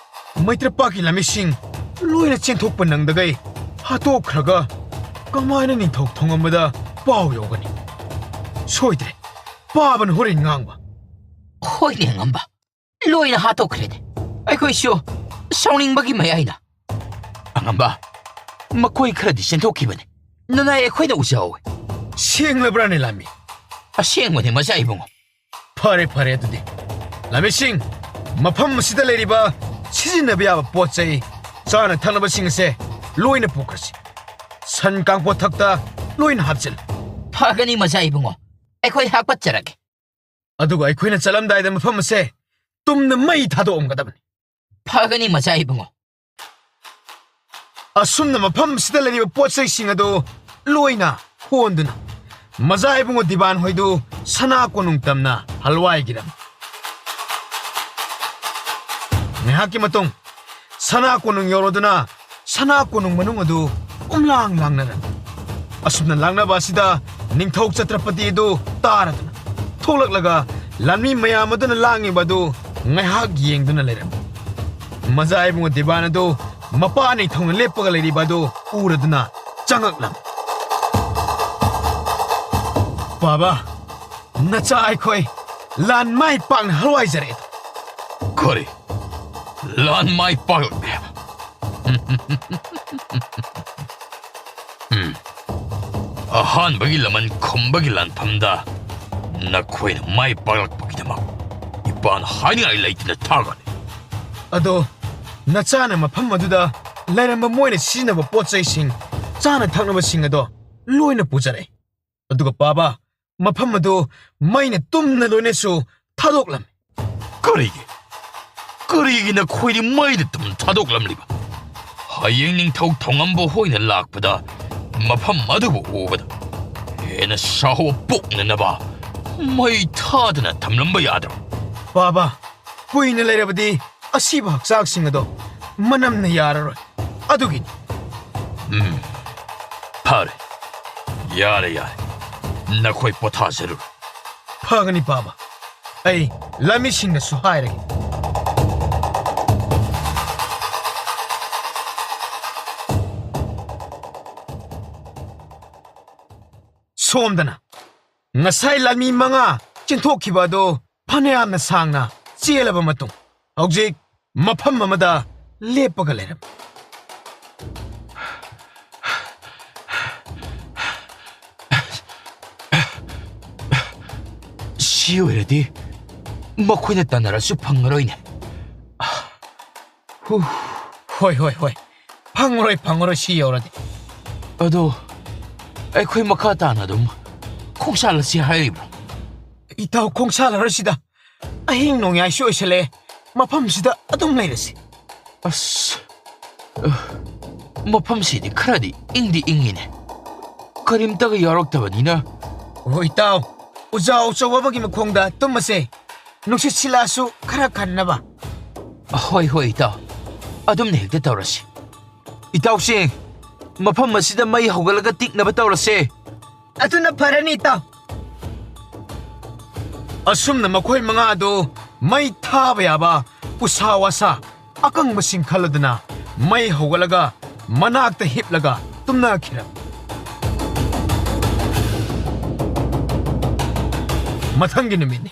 ꯃꯩꯇ꯭ꯔꯄꯥꯛꯀꯤ ꯂꯥꯟꯃꯤꯁꯤꯡ ꯂꯣꯏꯅ ꯆꯦꯟꯊꯣꯛꯄ ꯅꯪꯗꯒꯩ ꯍꯥꯠꯇꯣꯛꯈ꯭ꯔꯒ ꯀꯃꯥꯏꯅ ꯅꯤꯡꯊꯧ ꯊꯧꯉꯝꯕꯗ ꯄꯥꯎ ꯌꯧꯒꯅꯤ? ꯁꯣꯏꯗ꯭ꯔꯦ, ꯄꯥꯕꯅ ꯍꯣꯔꯦꯟ ꯉꯥꯡꯕ꯫ ꯍꯣꯏꯅꯦ ꯑꯉꯝꯕ, ꯂꯣꯏꯅ ꯍꯥꯠꯇꯣꯛꯈ꯭ꯔꯦꯅꯦ꯫ ꯑꯩꯈꯣꯏꯁꯨ ꯁꯥꯎꯅꯤꯡꯕꯒꯤ ꯃꯌꯥꯏꯅ꯫ ꯑꯉꯝꯕ, ꯃꯈꯣꯏ ꯈꯔꯗꯤ ꯆꯦꯟꯊꯣꯛꯈꯤꯕꯅꯤ, ꯅꯅꯥꯏ ꯑꯩꯈꯣꯏꯅ ꯎꯖꯍꯧꯋꯦ꯫ ꯁꯦꯡꯂꯕ꯭ꯔꯥꯅꯦ ꯂꯥꯟꯃꯤ? ꯑꯁꯦꯡꯕꯅꯦ ꯃꯆꯥ ꯏꯕꯨꯡꯉꯣ꯫ ꯐꯔꯦ ꯐꯔꯦ, ꯑꯗꯨꯗꯤ ꯂꯥꯟꯃꯤꯁꯤꯡ, ꯃꯐꯝ ꯑꯁꯤꯗ ꯂꯩꯔꯤꯕ ꯁꯤꯖꯤꯟꯅꯕ ꯌꯥꯕ ꯄꯣꯠ ꯆꯩ, ꯆꯥꯅ ꯊꯛꯅꯕꯁꯤꯡ ꯑꯁꯦ ꯂꯣꯏꯅ ꯄꯨꯈ꯭ꯔꯁꯤ꯫ ꯁꯟ ꯀꯥꯡꯄꯣꯠ ꯊꯛꯇ ꯂꯣꯏꯅ ꯍꯥꯞꯆꯤꯜꯂꯨ꯫ ꯐꯒꯅꯤ ꯃꯆꯥ ꯏꯕꯨꯡꯉꯣ, ꯑꯩꯈꯣꯏ ꯍꯥꯞꯀꯠꯆꯔꯒꯦ꯫ ꯑꯗꯨꯒ ꯑꯩꯈꯣꯏꯅ ꯆꯠꯂꯝꯗꯥꯏꯗ ꯃꯐꯝ ꯑꯁꯦ ꯇꯨꯝꯅ ꯃꯩ ꯊꯥꯗꯣꯛꯑꯝꯒꯗꯕꯅꯤ꯫ ꯐꯒꯅꯤ ꯃꯆꯥ ꯏꯕꯨꯡꯉꯣ꯫ ꯑꯁꯨꯝꯅ ꯃꯐꯝ ꯑꯁꯤꯗ ꯂꯩꯔꯤꯕ ꯄꯣꯠ ꯆꯩꯁꯤꯡ ꯑꯗꯨ ꯂꯣꯏꯅ ꯍꯣꯟꯗꯨꯅ ꯃꯖꯥ ꯏꯕꯨꯡꯉꯣ ꯗꯤꯕꯥꯟ ꯍꯣꯏꯗꯨ ꯁꯅꯥ ꯀꯣꯅꯨꯡ ꯇꯝꯅ ꯍꯜꯋꯥꯏꯒꯤꯔꯝ꯫ ꯉꯥꯏꯍꯥꯛꯀꯤ ꯃꯇꯨꯡ ꯁꯅꯥ ꯀꯣꯅꯨꯡ ꯌꯧꯔꯗꯨꯅ ꯁꯅꯥ ꯀꯣꯅꯨꯡ ꯃꯅꯨꯡ ꯑꯗꯨ ꯄꯨꯝꯂꯥꯡ ꯂꯥꯡꯅꯔꯝꯃꯤ꯫ ꯑꯁꯨꯝꯅ ꯂꯥꯡꯅꯕ ꯑꯁꯤꯗ ꯅꯤꯡꯊꯧ ꯆꯇ꯭ꯔꯄꯇꯤ ꯑꯗꯨ ꯇꯥꯔꯗꯨꯅ ꯊꯣꯛꯂꯛꯂꯒ ꯂꯥꯟꯃꯤ ꯃꯌꯥꯝ ꯑꯗꯨꯅ ꯂꯥꯡꯉꯤꯕ ꯑꯗꯨ ꯉꯥꯏꯍꯥꯛ ꯌꯦꯡꯗꯨꯅ ꯂꯩꯔꯝꯃꯤ꯫ ꯃꯖꯥ ꯏꯕꯨꯡꯉꯣ ꯗꯤꯕꯥꯟ ꯑꯗꯨ ꯃꯄꯥ ꯅꯤꯡꯊꯧꯅ ꯂꯦꯞꯄꯒ ꯂꯩꯔꯤꯕ ꯑꯗꯨ ꯎꯔꯗꯨꯅ ꯆꯪꯉꯛꯂꯝꯃꯤ꯫ ꯄꯥꯕ, ꯅꯆꯥ ꯑꯩꯈꯣꯏ ꯂꯥꯟ ꯃꯥꯏ ꯄꯥꯛꯅ ꯍꯜꯋꯥꯏꯖꯔꯛꯑꯦ꯫ ꯀꯔꯤ? ꯂꯥꯟ ꯃꯥꯏ ꯄꯥꯛꯂꯛꯂꯦ ꯍꯥꯏꯕ? ꯎꯝ꯫ ꯑꯍꯥꯟꯕꯒꯤ ꯂꯃꯟ ꯈꯨꯝꯕꯒꯤ ꯂꯥꯟꯐꯝꯗ ꯅꯈꯣꯏꯅ ꯃꯥꯏ ꯄꯥꯛꯂꯛꯄꯒꯤꯗꯃꯛ ꯏꯄꯥꯅ ꯍꯥꯏꯅꯤꯡꯉꯥꯏ ꯂꯩꯇꯅ ꯊꯥꯒꯠꯂꯤ꯫ ꯑꯗꯣ ꯅꯆꯥꯅ ꯃꯐꯝ ꯑꯗꯨꯗ ꯂꯩꯔꯝꯕ ꯃꯣꯏꯅ ꯁꯤꯖꯤꯟꯅꯕ ꯄꯣꯠ ꯆꯩꯁꯤꯡ, ꯆꯥꯅ ꯊꯛꯅꯕꯁꯤꯡ ꯑꯗꯣ ꯂꯣꯏꯅ ꯄꯨꯖꯔꯛꯏ꯫ ꯑꯗꯨꯒ ꯄꯥꯕ, ꯃꯐꯝ ꯑꯗꯨ ꯃꯩꯅ ꯇꯨꯝꯅ ꯂꯣꯏꯅꯁꯨ ꯊꯥꯗꯣꯛꯂꯝꯃꯤ꯫ ꯀꯔꯤꯒꯤ? ꯀꯔꯤꯒꯤ ꯅꯈꯣꯏꯗꯤ ꯃꯩꯅ ꯇꯨꯝꯅ ꯊꯥꯗꯣꯛꯂꯝꯂꯤꯕ? ꯍꯌꯦꯡ ꯅꯤꯡꯊꯧ ꯊꯧꯉꯝꯕ ꯍꯣꯏꯅ ꯂꯥꯛꯄꯗ ꯃꯐꯝ ꯑꯗꯨꯕꯨ ꯎꯕꯗ ꯍꯦꯟꯅ ꯁꯥꯎꯕ ꯄꯣꯛꯅꯅꯕ ꯃꯩ ꯊꯥꯗꯅ ꯊꯝꯂꯝꯕ ꯌꯥꯗ꯭ꯔꯣ? ꯕꯥꯕꯥ, ꯀꯨꯏꯅ ꯂꯩꯔꯕꯗꯤ ꯑꯁꯤꯕ ꯍꯛꯆꯥꯡꯁꯤꯡ ꯑꯗꯣ ꯃꯅꯝꯅ ꯌꯥꯔꯔꯣꯏ꯫ ꯑꯗꯨꯒꯤꯅꯤ꯫ ꯎꯝ, ꯐꯔꯦ꯫ ꯌꯥꯔꯦ, ꯌꯥꯔꯦ꯫ ꯅꯈꯣꯏ ꯄꯣꯊꯥꯖꯔꯨꯔꯣ꯫ ꯐꯒꯅꯤ, ꯕꯥꯕꯥ꯫ ꯑꯩ ꯂꯥꯟꯃꯤꯁꯤꯡꯅꯁꯨ ꯍꯥꯏꯔꯒꯦ꯫ ꯁꯣꯝꯗꯅ ꯉꯁꯥꯏ ꯂꯥꯟꯃꯤ ꯃꯉꯥ ꯆꯦꯟꯊꯣꯛꯈꯤꯕ ꯑꯗꯨ ꯐꯅꯌꯥꯝꯅ ꯁꯥꯡꯅ ꯆꯦꯜꯂꯕ ꯃꯇꯨꯡ, ꯍꯧꯖꯤꯛ ꯃꯐꯝ ꯑꯃꯗ ꯂꯦꯞꯄꯒ ꯂꯩꯔꯝꯃꯤ꯫ ꯁꯤ ꯑꯣꯏꯔꯗꯤ ꯃꯈꯣꯏꯅ ꯇꯥꯟꯅꯔꯁꯨ ꯐꯪꯉꯔꯣꯏꯅꯦ꯫ ꯍꯨ꯫ ꯍꯣꯏ, ꯍꯣꯏ, ꯍꯣꯏ꯫ ꯐꯪꯉꯔꯣꯏ, ꯐꯪꯉꯔꯣꯏ, ꯁꯤ ꯌꯧꯔꯗꯤ꯫ ꯑꯗꯣ ꯑꯩꯈꯣꯏ ꯃꯈꯥ ꯇꯥꯅ ꯑꯗꯨꯝ ꯈꯣꯡꯁꯥꯜꯂꯁꯤ ꯍꯥꯏꯔꯤꯕ꯭ꯔꯣ? ꯏꯇꯥꯎ, ꯈꯣꯡꯁꯥꯜꯂꯔꯣꯏꯁꯤꯗ꯫ ꯑꯍꯤꯡ ꯅꯣꯡꯌꯥꯏꯁꯨ ꯑꯣꯏꯁꯜꯂꯛꯑꯦ꯫ ꯃꯐꯝꯁꯤꯗ ꯑꯗꯨꯝ ꯂꯩꯔꯁꯤ꯫ ꯑꯁ, ꯑ, ꯃꯐꯝꯁꯤꯗꯤ ꯈꯔꯗꯤ ꯏꯪꯗꯤ ꯏꯪꯉꯤꯅꯦ꯫ ꯀꯔꯤꯝꯇꯒ ꯌꯥꯎꯔꯛꯇꯕꯅꯤꯅ꯫ ꯍꯣꯏ, ꯏꯇꯥꯎ꯫ ꯎꯖꯥꯎ ꯑꯆꯧꯕ ꯑꯃꯒꯤ ꯃꯈꯣꯡꯗ ꯇꯨꯝꯃꯁꯦ꯫ ꯅꯨꯡꯁꯤꯠ ꯁꯤꯠꯂꯛꯑꯁꯨ ꯈꯔ ꯈꯟꯅꯕ꯫ ꯍꯣꯏ, ꯍꯣꯏ, ꯏꯇꯥꯎ꯫ ꯑꯗꯨꯝꯅ ꯍꯦꯛꯇ ꯇꯧꯔꯁꯤ꯫ ꯏꯇꯥꯎꯁꯤꯡ, ꯃꯐꯝ ꯑꯁꯤꯗ ꯃꯩ ꯍꯧꯒꯠꯂꯒ ꯇꯤꯛꯅꯕ ꯇꯧꯔꯁꯦ꯫ ꯑꯗꯨꯅ ꯐꯔꯅꯤ, ꯏꯇꯥꯎ꯫ ꯑꯁꯨꯝꯅ ꯃꯈꯣꯏ ꯃꯉꯥꯗꯨ ꯃꯩ ꯊꯥꯕ ꯌꯥꯕ ꯎꯁꯥ ꯋꯥꯁꯥ ꯑꯀꯪꯕꯁꯤꯡ ꯈꯜꯂꯗꯨꯅ ꯃꯩ ꯍꯧꯒꯠꯂꯒ ꯃꯅꯥꯛꯇ ꯍꯤꯞꯂꯒ ꯇꯨꯝꯅꯈꯤꯔꯝꯃꯤ꯫ ꯃꯊꯪꯒꯤ ꯅꯨꯃꯤꯠꯅꯤ꯫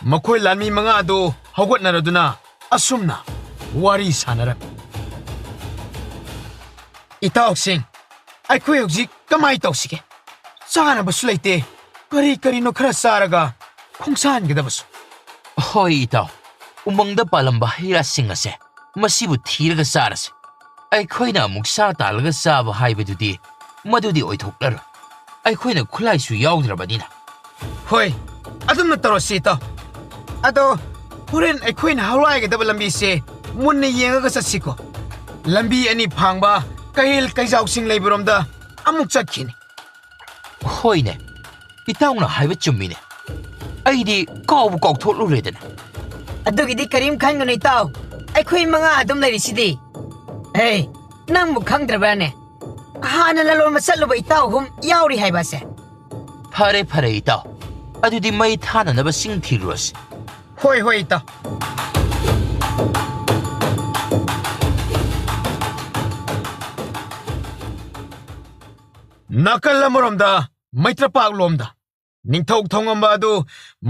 ꯃꯈꯣꯏ ꯂꯥꯟꯃꯤ ꯃꯉꯥꯗꯨ ꯍꯧꯒꯠꯅꯔꯗꯨꯅ ꯑꯁꯨꯝꯅ ꯋꯥꯔꯤ ꯁꯥꯟꯅꯔꯝꯃꯤ꯫ ꯏꯇꯥꯎꯁꯤꯡ, ꯑꯩꯈꯣꯏ ꯍꯧꯖꯤꯛ ꯀꯃꯥꯏ ꯇꯧꯁꯤꯒꯦ? ꯆꯥꯅꯕꯁꯨ ꯂꯩꯇꯦ, ꯀꯔꯤ ꯀꯔꯤꯅꯣ ꯈꯔ ꯆꯥꯔꯒ ꯈꯣꯡꯁꯥꯟꯒꯗꯕꯁꯨ꯫ ꯍꯣꯏ ꯏꯇꯥꯎ, ꯎꯃꯪꯗ ꯄꯥꯜꯂꯝꯕ ꯍꯩ ꯔꯥꯁꯤꯡ ꯑꯁꯦ ꯃꯁꯤꯕꯨ ꯊꯤꯔꯒ ꯆꯥꯔꯁꯤ꯫ ꯑꯩꯈꯣꯏꯅ ꯑꯃꯨꯛ ꯁꯥ ꯇꯥꯜꯂꯒ ꯆꯥꯕ ꯍꯥꯏꯕꯗꯨꯗꯤ ꯃꯗꯨꯗꯤ ꯑꯣꯏꯊꯣꯛꯂꯔꯣꯏ꯫ ꯑꯩꯈꯣꯏꯅ ꯈꯨꯠꯂꯥꯏꯁꯨ ꯌꯥꯎꯗ꯭ꯔꯕꯅꯤꯅ꯫ ꯍꯣꯏ, ꯑꯗꯨꯝꯅ ꯇꯧꯔꯁꯤ, ꯏꯇꯥꯎ꯫ ꯑꯗꯣ ꯍꯣꯔꯦꯟ ꯑꯩꯈꯣꯏꯅ ꯍꯧꯔꯥꯏꯒꯗꯕ ꯂꯝꯕꯤꯁꯦ ꯃꯨꯟꯅ ꯌꯦꯡꯉꯒ ꯆꯠꯁꯤꯀꯣ꯫ ꯂꯝꯕꯤ ꯑꯅꯤ ꯐꯥꯡꯕ ꯀꯩꯔꯦꯜ ꯀꯩꯖꯥꯎꯁꯤꯡ ꯂꯩꯕꯔꯣꯝꯗ ꯑꯃꯨꯛ ꯆꯠꯈꯤꯅꯤ꯫ ꯍꯣꯏꯅꯦ, ꯏꯇꯥꯎꯅ ꯍꯥꯏꯕ ꯆꯨꯝꯃꯤꯅꯦ꯫ ꯑꯩꯗꯤ ꯀꯥꯎꯕꯨ ꯀꯥꯎꯊꯣꯛꯂꯨꯔꯦꯗꯅ꯫ ꯑꯗꯨꯒꯤꯗꯤ ꯀꯔꯤꯝ ꯈꯟꯒꯅꯨ ꯏꯇꯥꯎ, ꯑꯩꯈꯣꯏ ꯃꯉꯥ ꯑꯗꯨꯝ ꯂꯩꯔꯤꯁꯤꯗꯤ꯫ ꯑꯦ, ꯅꯪꯕꯨ ꯈꯪꯗ꯭ꯔꯕ꯭ꯔꯥꯅꯦ? ꯍꯥꯟꯅ ꯂꯂꯣꯟꯕ ꯆꯠꯂꯨꯕ ꯏꯇꯥꯎ ꯑꯍꯨꯝ ꯌꯥꯎꯔꯤ ꯍꯥꯏꯕꯁꯦ꯫ ꯐꯔꯦ ꯐꯔꯦ ꯏꯇꯥꯎ, ꯑꯗꯨꯗꯤ ꯃꯩ ꯊꯥꯅꯅꯕ ꯁꯤꯡ ꯊꯤꯔꯨꯔꯁꯤ꯫ ꯍꯣꯏ ꯍꯣꯏ ꯏꯇꯥꯎ꯫ ꯅꯥꯀꯜ ꯑꯃꯔꯣꯝꯗ ꯃꯩꯇ꯭ꯔꯄꯥꯛꯂꯣꯝꯗ ꯅꯤꯡꯊꯧ ꯊꯣꯡꯉꯝꯕ ꯑꯗꯨ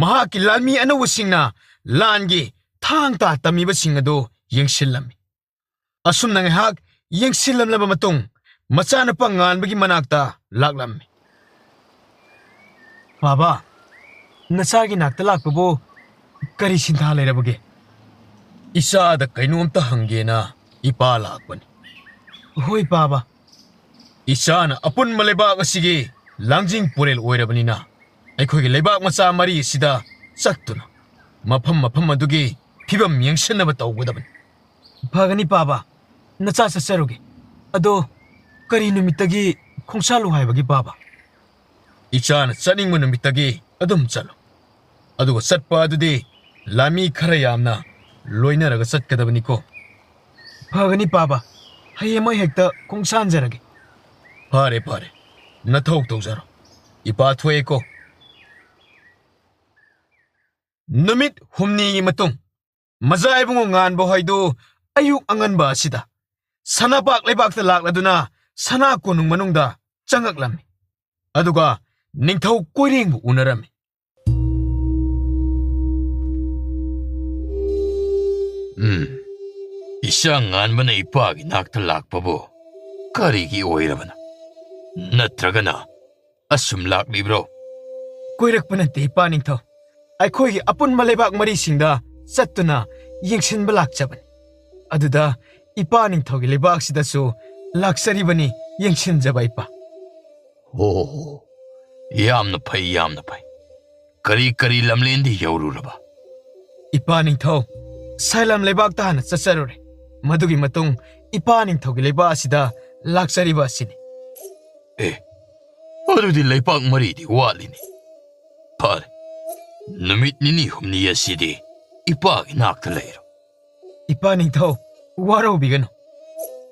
ꯃꯍꯥꯛꯀꯤ ꯂꯥꯟꯃꯤ ꯑꯅꯧꯕꯁꯤꯡꯅ ꯂꯥꯟꯒꯤ ꯊꯥꯡ ꯇꯥ ꯇꯝꯃꯤꯕꯁꯤꯡ ꯑꯗꯨ ꯌꯦꯡꯁꯤꯜꯂꯝꯃꯤ꯫ ꯑꯁꯨꯝꯅ ꯉꯥꯏꯍꯥꯛ ꯌꯦꯡꯁꯤꯜꯂꯝꯂꯕ ꯃꯇꯨꯡ, ꯃꯆꯥꯅꯨꯄꯥ ꯉꯥꯟꯕꯒꯤ ꯃꯅꯥꯛꯇ ꯂꯥꯛꯂꯝꯃꯤ꯫ "ꯕꯥꯕꯥ, ꯅꯆꯥꯒꯤ ꯅꯥꯛꯇ ꯂꯥꯛꯄꯕꯨ ꯀꯔꯤ ꯁꯤꯟꯊꯥ ꯂꯩꯔꯕꯒꯦ?" "ꯏꯆꯥꯗ ꯀꯩꯅꯣꯝꯇ ꯍꯪꯒꯦꯅ ꯏꯄꯥ ꯂꯥꯛꯄꯅꯤ꯫" "ꯍꯣꯏ ꯕꯥꯕꯥ꯫" "ꯏꯆꯥꯅ ꯑꯄꯨꯟꯕ ꯂꯩꯕꯥꯛ ꯑꯁꯤꯒꯤ ꯂꯥꯡꯖꯤꯡ ꯄꯨꯔꯦꯜ ꯑꯣꯏꯔꯕꯅꯤꯅ, ꯑꯩꯈꯣꯏꯒꯤ ꯂꯩꯕꯥꯛ ꯃꯆꯥ ꯃꯔꯤ ꯑꯁꯤꯗ ꯆꯠꯇꯨꯅ ꯃꯐꯝ ꯃꯐꯝ ꯑꯗꯨꯒꯤ ꯐꯤꯕꯝ ꯌꯦꯡꯁꯤꯟꯅꯕ ꯇꯧꯒꯗꯕꯅꯤ꯫" "ꯐꯒꯅꯤ ꯕꯥꯕꯥ, ꯅꯆꯥ ꯆꯠꯆꯔꯨꯒꯦ꯫ ꯑꯗꯣ ꯀꯔꯤ ꯅꯨꯃꯤꯠꯇꯒꯤ ꯈꯣꯡꯁꯥꯜꯂꯨ ꯍꯥꯏꯕꯒꯦ ꯕꯥꯕꯥ?" "ꯏꯆꯥꯅ ꯆꯠꯅꯤꯡꯕ ꯅꯨꯃꯤꯠꯇꯒꯤ ꯑꯗꯨꯝ ꯆꯠꯂꯨ꯫ ꯑꯗꯨꯒ ꯆꯠꯄ ꯑꯗꯨꯗꯤ ꯂꯥꯟꯃꯤ ꯈꯔ ꯌꯥꯝꯅ ꯂꯣꯏꯅꯔꯒ ꯆꯠꯀꯗꯕꯅꯤꯀꯣ꯫" "ꯐꯒꯅꯤ ꯕꯥꯕꯥ, ꯍꯌꯦꯡꯃꯛ ꯍꯦꯛꯇ ꯈꯣꯡꯁꯥꯟꯖꯔꯒꯦ꯫" "ꯐꯔꯦ ꯐꯔꯦ, ꯅꯊꯧ ꯇꯧꯖꯔꯣ꯫ ꯏꯄꯥ ꯊꯣꯛꯑꯦꯀꯣ꯫" ꯅꯨꯃꯤꯠ ꯍꯨꯝꯅꯤꯒꯤ ꯃꯇꯨꯡ, ꯃꯖꯥ ꯏꯕꯨꯡꯉꯣ ꯉꯥꯟꯕ ꯍꯣꯏꯗꯨ ꯑꯌꯨꯛ ꯑꯉꯟꯕ ꯑꯁꯤꯗ ꯁꯅꯥꯄꯥꯛ ꯂꯩꯕꯥꯛꯇ ꯂꯥꯛꯂꯗꯨꯅ ꯁꯅꯥ ꯀꯣꯅꯨꯡ ꯃꯅꯨꯡꯗ ꯆꯪꯉꯛꯂꯝꯃꯤ꯫ ꯑꯗꯨꯒ ꯅꯤꯡꯊꯧ ꯀꯣꯏꯔꯦꯡꯕꯨ ꯎꯅꯔꯝꯃꯤ꯫ "ꯎꯝ, ꯏꯆꯥ ꯉꯥꯟꯕꯅ ꯏꯄꯥꯒꯤ ꯅꯥꯛꯇ ꯂꯥꯛꯄꯕꯨ ꯀꯔꯤꯒꯤ ꯑꯣꯏꯔꯕꯅꯣ? ꯅꯠꯇ꯭ꯔꯒꯅ ꯑꯁꯨꯝ ꯂꯥꯛꯂꯤꯕ꯭ꯔꯣ?" "ꯀꯣꯏꯔꯛꯄ ꯅꯠꯇꯦ ꯏꯄꯥ ꯅꯤꯡꯊꯧ, ꯑꯩꯈꯣꯏꯒꯤ ꯑꯄꯨꯟꯕ ꯂꯩꯕꯥꯛ ꯃꯔꯤꯁꯤꯡꯗ ꯆꯠꯇꯨꯅ ꯌꯦꯡꯁꯤꯟꯕ ꯂꯥꯛꯆꯕꯅꯤ꯫ ꯑꯗꯨꯗ ꯏꯄꯥ ꯅꯤꯡꯊꯧꯒꯤ ꯂꯩꯕꯥꯛꯁꯤꯗꯁꯨ ꯂꯥꯛꯆꯔꯤꯕꯅꯤ ꯌꯦꯡꯁꯤꯟꯖꯕ ꯏꯄꯥ꯫" "ꯑꯣ, ꯌꯥꯝꯅ ꯐꯩ, ꯌꯥꯝꯅ ꯐꯩ꯫ ꯀꯔꯤ ꯀꯔꯤ ꯂꯝꯂꯦꯟꯗꯤ ꯌꯧꯔꯨꯔꯕ?" "ꯏꯄꯥ ꯅꯤꯡꯊꯧ, ꯁꯥꯏꯂꯝ ꯂꯩꯕꯥꯛꯇ ꯍꯥꯟꯅ ꯆꯠꯆꯔꯨꯔꯦ꯫ ꯃꯗꯨꯒꯤ ꯃꯇꯨꯡ ꯏꯄꯥ ꯅꯤꯡꯊꯧꯒꯤ ꯂꯩꯕꯥꯛ ꯑꯁꯤꯗ ꯂꯥꯛꯆꯔꯤꯕ ꯑꯁꯤꯅꯤ꯫" ꯑꯦ, ꯑꯗꯨꯗꯤ ꯂꯩꯄꯥꯛ ꯃꯔꯤꯗꯤ ꯋꯥꯠꯂꯤꯅꯦ꯫ ꯐꯔꯦ, ꯅꯨꯃꯤꯠ ꯅꯤꯅꯤ ꯍꯨꯝꯅꯤ ꯑꯁꯤꯗꯤ ꯏꯄꯥꯒꯤ ꯅꯥꯛꯇ ꯂꯩꯔꯣ꯫ ꯏꯄꯥ ꯅꯤꯡꯊꯧ, ꯋꯥꯔꯧꯕꯤꯒꯅꯨ꯫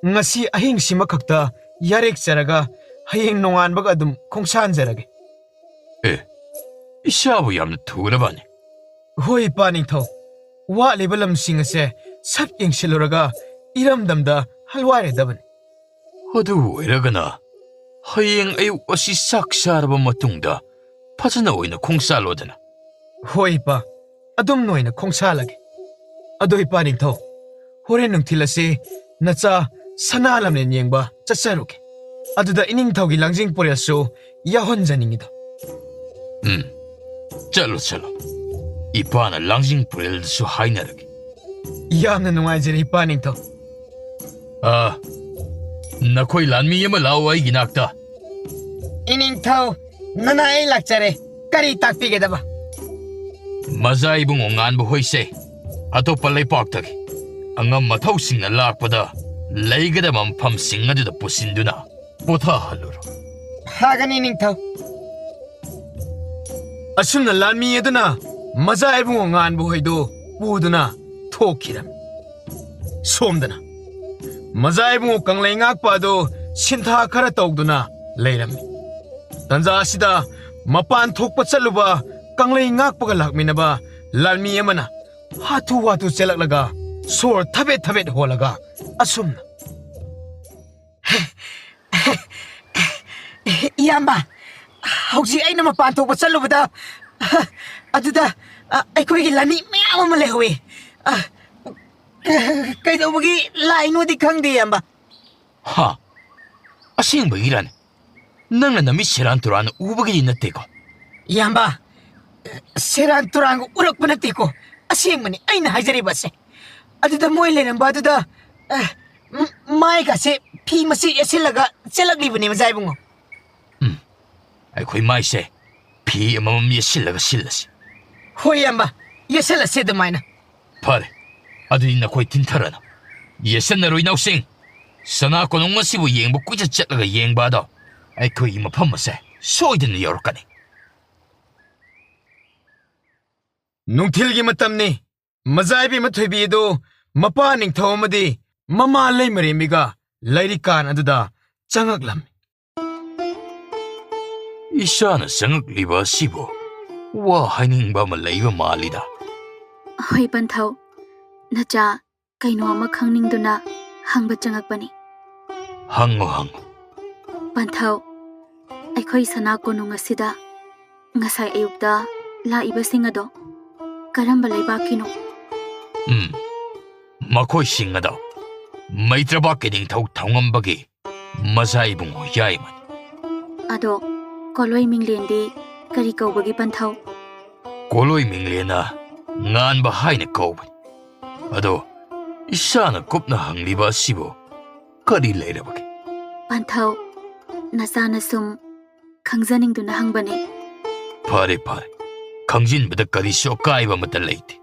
ꯉꯁꯤ ꯑꯍꯤꯡꯁꯤꯃꯈꯛꯇ ꯌꯥꯔꯦꯛꯆꯔꯒ ꯍꯌꯦꯡ ꯅꯣꯡꯉꯥꯟꯕꯒ ꯑꯗꯨꯝ ꯈꯣꯡꯁꯥꯟꯖꯔꯒꯦ꯫ ꯑꯦ, ꯏꯁꯥꯕꯨ ꯌꯥꯝꯅ ꯊꯨꯔꯕꯅꯤ꯫ ꯍꯣꯏ, ꯏꯄꯥ ꯅꯤꯡꯊꯧ, ꯋꯥꯠꯂꯤꯕ ꯂꯝꯁꯤꯡ ꯑꯁꯦ ꯁꯠ ꯌꯦꯡꯁꯤꯜꯂꯨꯔꯒ ꯏꯔꯝꯗꯝꯗ ꯍꯜꯋꯥꯏꯔꯗꯕꯅꯤ꯫ ꯑꯗꯨ ꯑꯣꯏꯔꯒꯅ ꯍꯌꯦꯡ ꯑꯌꯨꯛ ꯑꯁꯤ ꯆꯥꯛ ꯆꯥꯔꯕ ꯃꯇꯨꯡꯗ ꯐꯖꯅ ꯑꯣꯏꯅ ꯈꯣꯡꯁꯥꯜꯂꯣꯗꯅ꯫ ꯍꯣꯏ ꯏꯄꯥ, ꯑꯗꯨꯝꯅ ꯑꯣꯏꯅ ꯈꯣꯡꯁꯥꯜꯂꯒꯦ꯫ ꯑꯗꯣ ꯏꯄꯥ ꯅꯤꯡꯊꯧ, ꯍꯣꯔꯦꯟ ꯅꯨꯡꯊꯤꯜ ꯑꯁꯤ ꯅꯆꯥ ꯁꯅꯥ ꯂꯝꯂꯦꯟ ꯌꯦꯡꯕ ꯆꯠꯆꯔꯨꯒꯦ꯫ ꯑꯗꯨꯗ ꯏꯅꯤꯡꯊꯧꯒꯤ ꯂꯥꯡꯖꯤꯡ ꯄꯨꯔꯦꯜꯁꯨ ꯌꯥꯎꯍꯟꯖꯅꯤꯡꯉꯤꯗꯣ꯫ ꯎꯝ, ꯆꯠꯂꯣ, ꯆꯠꯂꯣ꯫ ꯏꯄꯥꯅ ꯂꯥꯡꯖꯤꯡ ꯄꯨꯔꯦꯜꯗꯁꯨ ꯍꯥꯏꯅꯔꯒꯦ꯫ ꯌꯥꯝꯅ ꯅꯨꯡꯉꯥꯏꯖꯔꯦ, ꯏꯄꯥ ꯅꯤꯡꯊꯧ꯫ ꯑꯥ, ꯅꯈꯣꯏ ꯂꯥꯟꯃꯤ ꯑꯃ ꯂꯥꯛꯑꯣ ꯑꯩꯒꯤ ꯅꯥꯛꯇ꯫ ꯏꯅꯤꯡꯊꯧ, ꯅꯅꯥ ꯑꯩ ꯂꯥꯛꯆꯔꯦ꯫ ꯀꯔꯤ ꯇꯥꯛꯄꯤꯒꯗꯕ? ꯃꯖꯥ ꯏꯕꯨꯡꯉꯣ ꯉꯥꯟꯕ ꯍꯣꯏꯁꯦ ꯑꯇꯣꯞꯄ ꯂꯩꯄꯥꯛꯇꯒꯤ ꯑꯉꯝ ꯑꯊꯧꯁꯤꯡꯅ ꯂꯥꯛꯄꯗ ꯂꯩꯒꯗꯕ ꯃꯐꯝꯁꯤꯡ ꯑꯗꯨꯗ ꯄꯨꯁꯤꯟꯗꯨꯅ ꯄꯣꯊꯥꯍꯜꯂꯨꯔꯣ꯫ ꯐꯒꯅꯤ, ꯅꯤꯡꯊꯧ꯫ ꯑꯁꯨꯝꯅ ꯂꯥꯟꯃꯤ ꯑꯗꯨꯅ ꯃꯖꯥ ꯏꯕꯨꯡꯉꯣ ꯉꯥꯟꯕ ꯍꯣꯏꯗꯨ ꯄꯨꯗꯨꯅ ꯊꯣꯛꯈꯤꯔꯝꯃꯤ꯫ ꯁꯣꯝꯗꯅ ꯃꯖꯥ ꯏꯕꯨꯡꯉꯣ ꯀꯪꯂꯩ ꯉꯥꯛꯄ ꯑꯗꯨ ꯁꯤꯟꯊꯥ ꯈꯔ ꯇꯧꯗꯨꯅ ꯂꯩꯔꯝꯃꯤ꯫ ꯇꯟꯖꯥ ꯑꯁꯤꯗ ꯃꯄꯥꯟ ꯊꯣꯛꯄ ꯆꯠꯂꯨꯕ ꯀꯪꯂꯩ ꯉꯥꯛꯄꯒ ꯂꯥꯛꯃꯤꯟꯅꯕ ꯂꯥꯟꯃꯤ ꯑꯃꯅ ꯍꯥꯊꯨ ꯍꯥꯊꯨ ꯆꯦꯜꯂꯛꯂꯒ ꯁꯣꯔ ꯊꯕꯦꯠ ꯊꯕꯦꯠ ꯍꯣꯜꯂꯒ ꯑꯁꯨꯝꯅ, "ꯏꯌꯥꯝꯕ, ꯍꯧꯖꯤꯛ ꯑꯩꯅ ꯃꯄꯥꯟ ꯊꯣꯛꯄ ꯆꯠꯂꯨꯕꯗ, ꯑꯗꯨꯗ, ꯑ, ꯑꯩꯈꯣꯏꯒꯤ ꯂꯥꯟꯃꯤ ꯃꯌꯥꯝ ꯑꯃ ꯂꯩꯍꯧꯋꯤ꯫ ꯑ, ꯀꯩꯗꯧꯕꯒꯤ ꯂꯥꯛꯏꯅꯣꯗꯤ ꯈꯪꯗꯦ, ꯏꯌꯥꯝꯕ꯫" "ꯍꯥ? ꯑꯁꯦꯡꯕꯒꯤꯔꯅꯦ? ꯅꯪꯅ ꯅꯃꯤꯠ ꯁꯦꯔꯥꯟ ꯇꯨꯔꯥꯟꯅ ꯎꯕꯒꯤꯗꯤ ꯅꯠꯇꯦꯀꯣ?" "ꯏꯌꯥꯝꯕ, ꯁꯦꯔꯥꯟ ꯇꯨꯔꯥꯟꯒ ꯎꯔꯛꯄ ꯅꯠꯇꯦꯀꯣ꯫ ꯑꯁꯦꯡꯕꯅꯤ ꯑꯩꯅ ꯍꯥꯏꯖꯔꯤꯕ ꯑꯁꯦ꯫ ꯑꯗꯨꯗ ꯃꯣꯏ ꯂꯩꯔꯝꯕ ꯑꯗꯨꯗ, ꯑ, ꯃ-, ꯃꯥꯏꯒꯁꯦ ꯐꯤ ꯃꯆꯦꯠ ꯌꯦꯠꯁꯤꯜꯂꯒ ꯆꯦꯜꯂꯛꯂꯤꯕꯅꯦ, ꯃꯖꯥ ꯏꯕꯨꯡꯉꯣ꯫" "ꯎꯝ, ꯑꯩꯈꯣꯏ ꯃꯥꯏꯁꯦ ꯐꯤ ꯑꯃꯃꯝ ꯌꯦꯠꯁꯤꯜꯂꯒ ꯁꯤꯜꯂꯁꯤ꯫" "ꯍꯣꯏ, ꯏꯌꯥꯝꯕ, ꯌꯦꯠꯁꯤꯜꯂꯁꯤ ꯑꯗꯨꯃꯥꯏꯅ꯫" "ꯐꯔꯦ, ꯑꯗꯨꯗꯤ ꯅꯈꯣꯏ ꯊꯤꯟꯊꯔꯅꯨ꯫ ꯌꯦꯠꯁꯤꯟꯅꯔꯣꯏ, ꯏꯅꯥꯎꯁꯤꯡ꯫ ꯁꯅꯥ ꯀꯣꯅꯨꯡ ꯑꯁꯤꯕꯨ ꯌꯦꯡꯕ ꯀꯣꯏꯆꯠ ꯆꯠꯂꯒ ꯌꯦꯡꯕ ꯑꯗꯣ ꯑꯩꯈꯣꯏꯒꯤ ꯃꯐꯝ ꯑꯁꯦ ꯁꯣꯏꯗꯅ ꯌꯧꯔꯛꯀꯅꯤ꯫ ꯅꯨꯡꯊꯤꯜꯒꯤ ꯃꯇꯝꯅꯤ꯫ ꯃꯖꯥ ꯏꯕꯦꯝꯃ ꯊꯣꯏꯕꯤ ꯑꯗꯨ ꯃꯄꯥ ꯅꯤꯡꯊꯧ ꯑꯃꯗꯤ ꯃꯃꯥ ꯂꯩꯃꯔꯦꯝꯕꯤꯒ ꯂꯩꯔꯤꯀꯥꯟ ꯑꯗꯨꯗ ꯆꯪꯉꯛꯂꯝꯃꯤ꯫ ꯏꯆꯥꯅ ꯆꯪꯉꯛꯂꯤꯕ ꯑꯁꯤꯕꯨ ꯋꯥ ꯍꯥꯏꯅꯤꯡꯕ ꯑꯃ ꯂꯩꯕ ꯃꯥꯜꯂꯤꯗ꯫ ꯍꯣꯏ ꯄꯟꯊꯧ, ꯅꯆꯥ ꯀꯩꯅꯣ ꯑꯃ ꯈꯪꯅꯤꯡꯗꯨꯅ ꯍꯪꯕ ꯆꯪꯉꯛꯄꯅꯤ꯫ ꯍꯪꯉꯨ, ꯍꯪꯉꯨ꯫ ꯄꯟꯊꯧ, ꯑꯩꯈꯣꯏ ꯁꯅꯥ ꯀꯣꯅꯨꯡ ꯑꯁꯤꯗ ꯉꯁꯥꯏ ꯑꯌꯨꯛꯇ ꯂꯥꯛꯏꯕꯁꯤꯡ ꯑꯗꯣ ꯀꯔꯝꯕ ꯂꯩꯕꯥꯛꯀꯤꯅꯣ? ꯎꯝ, ꯃꯈꯣꯏꯁꯤꯡ ꯑꯗꯣ ꯃꯩꯇ꯭ꯔꯕꯥꯛꯀꯤ ꯅꯤꯡꯊꯧ ꯊꯧꯉꯝꯕꯒꯤ ꯃꯆꯥ ꯏꯕꯨꯡꯉꯣ ꯌꯥꯏꯃꯅꯤ꯫ ꯑꯗꯣ ꯀꯣꯂꯣꯏ ꯃꯤꯡꯂꯦꯟꯗꯤ ꯀꯔꯤ ꯀꯧꯕꯒꯤ ꯄꯟꯊꯧ? ꯀꯣꯂꯣꯏ ꯃꯤꯡꯂꯦꯟꯅ ꯉꯥꯟꯕ ꯍꯥꯏꯅ ꯀꯧꯕꯅꯤ꯫ ꯑꯗꯣ ꯏꯆꯥꯅ ꯀꯨꯞꯅ ꯍꯪꯂꯤꯕ ꯑꯁꯤꯕꯨ ꯀꯔꯤ ꯂꯩꯔꯕꯒꯦ? ꯄꯟꯊꯧ, ꯅꯆꯥꯅ ꯁꯨꯝ ꯈꯪꯖꯅꯤꯡꯗꯨꯅ ꯍꯪꯕꯅꯦ꯫ ꯐꯔꯦ, ꯐꯔꯦ꯫ ꯈꯪꯖꯤꯟꯕꯗ ꯀꯔꯤꯁꯨ ꯑꯀꯥꯏꯕ ꯑꯃꯠꯇ ꯂꯩꯇꯦ꯫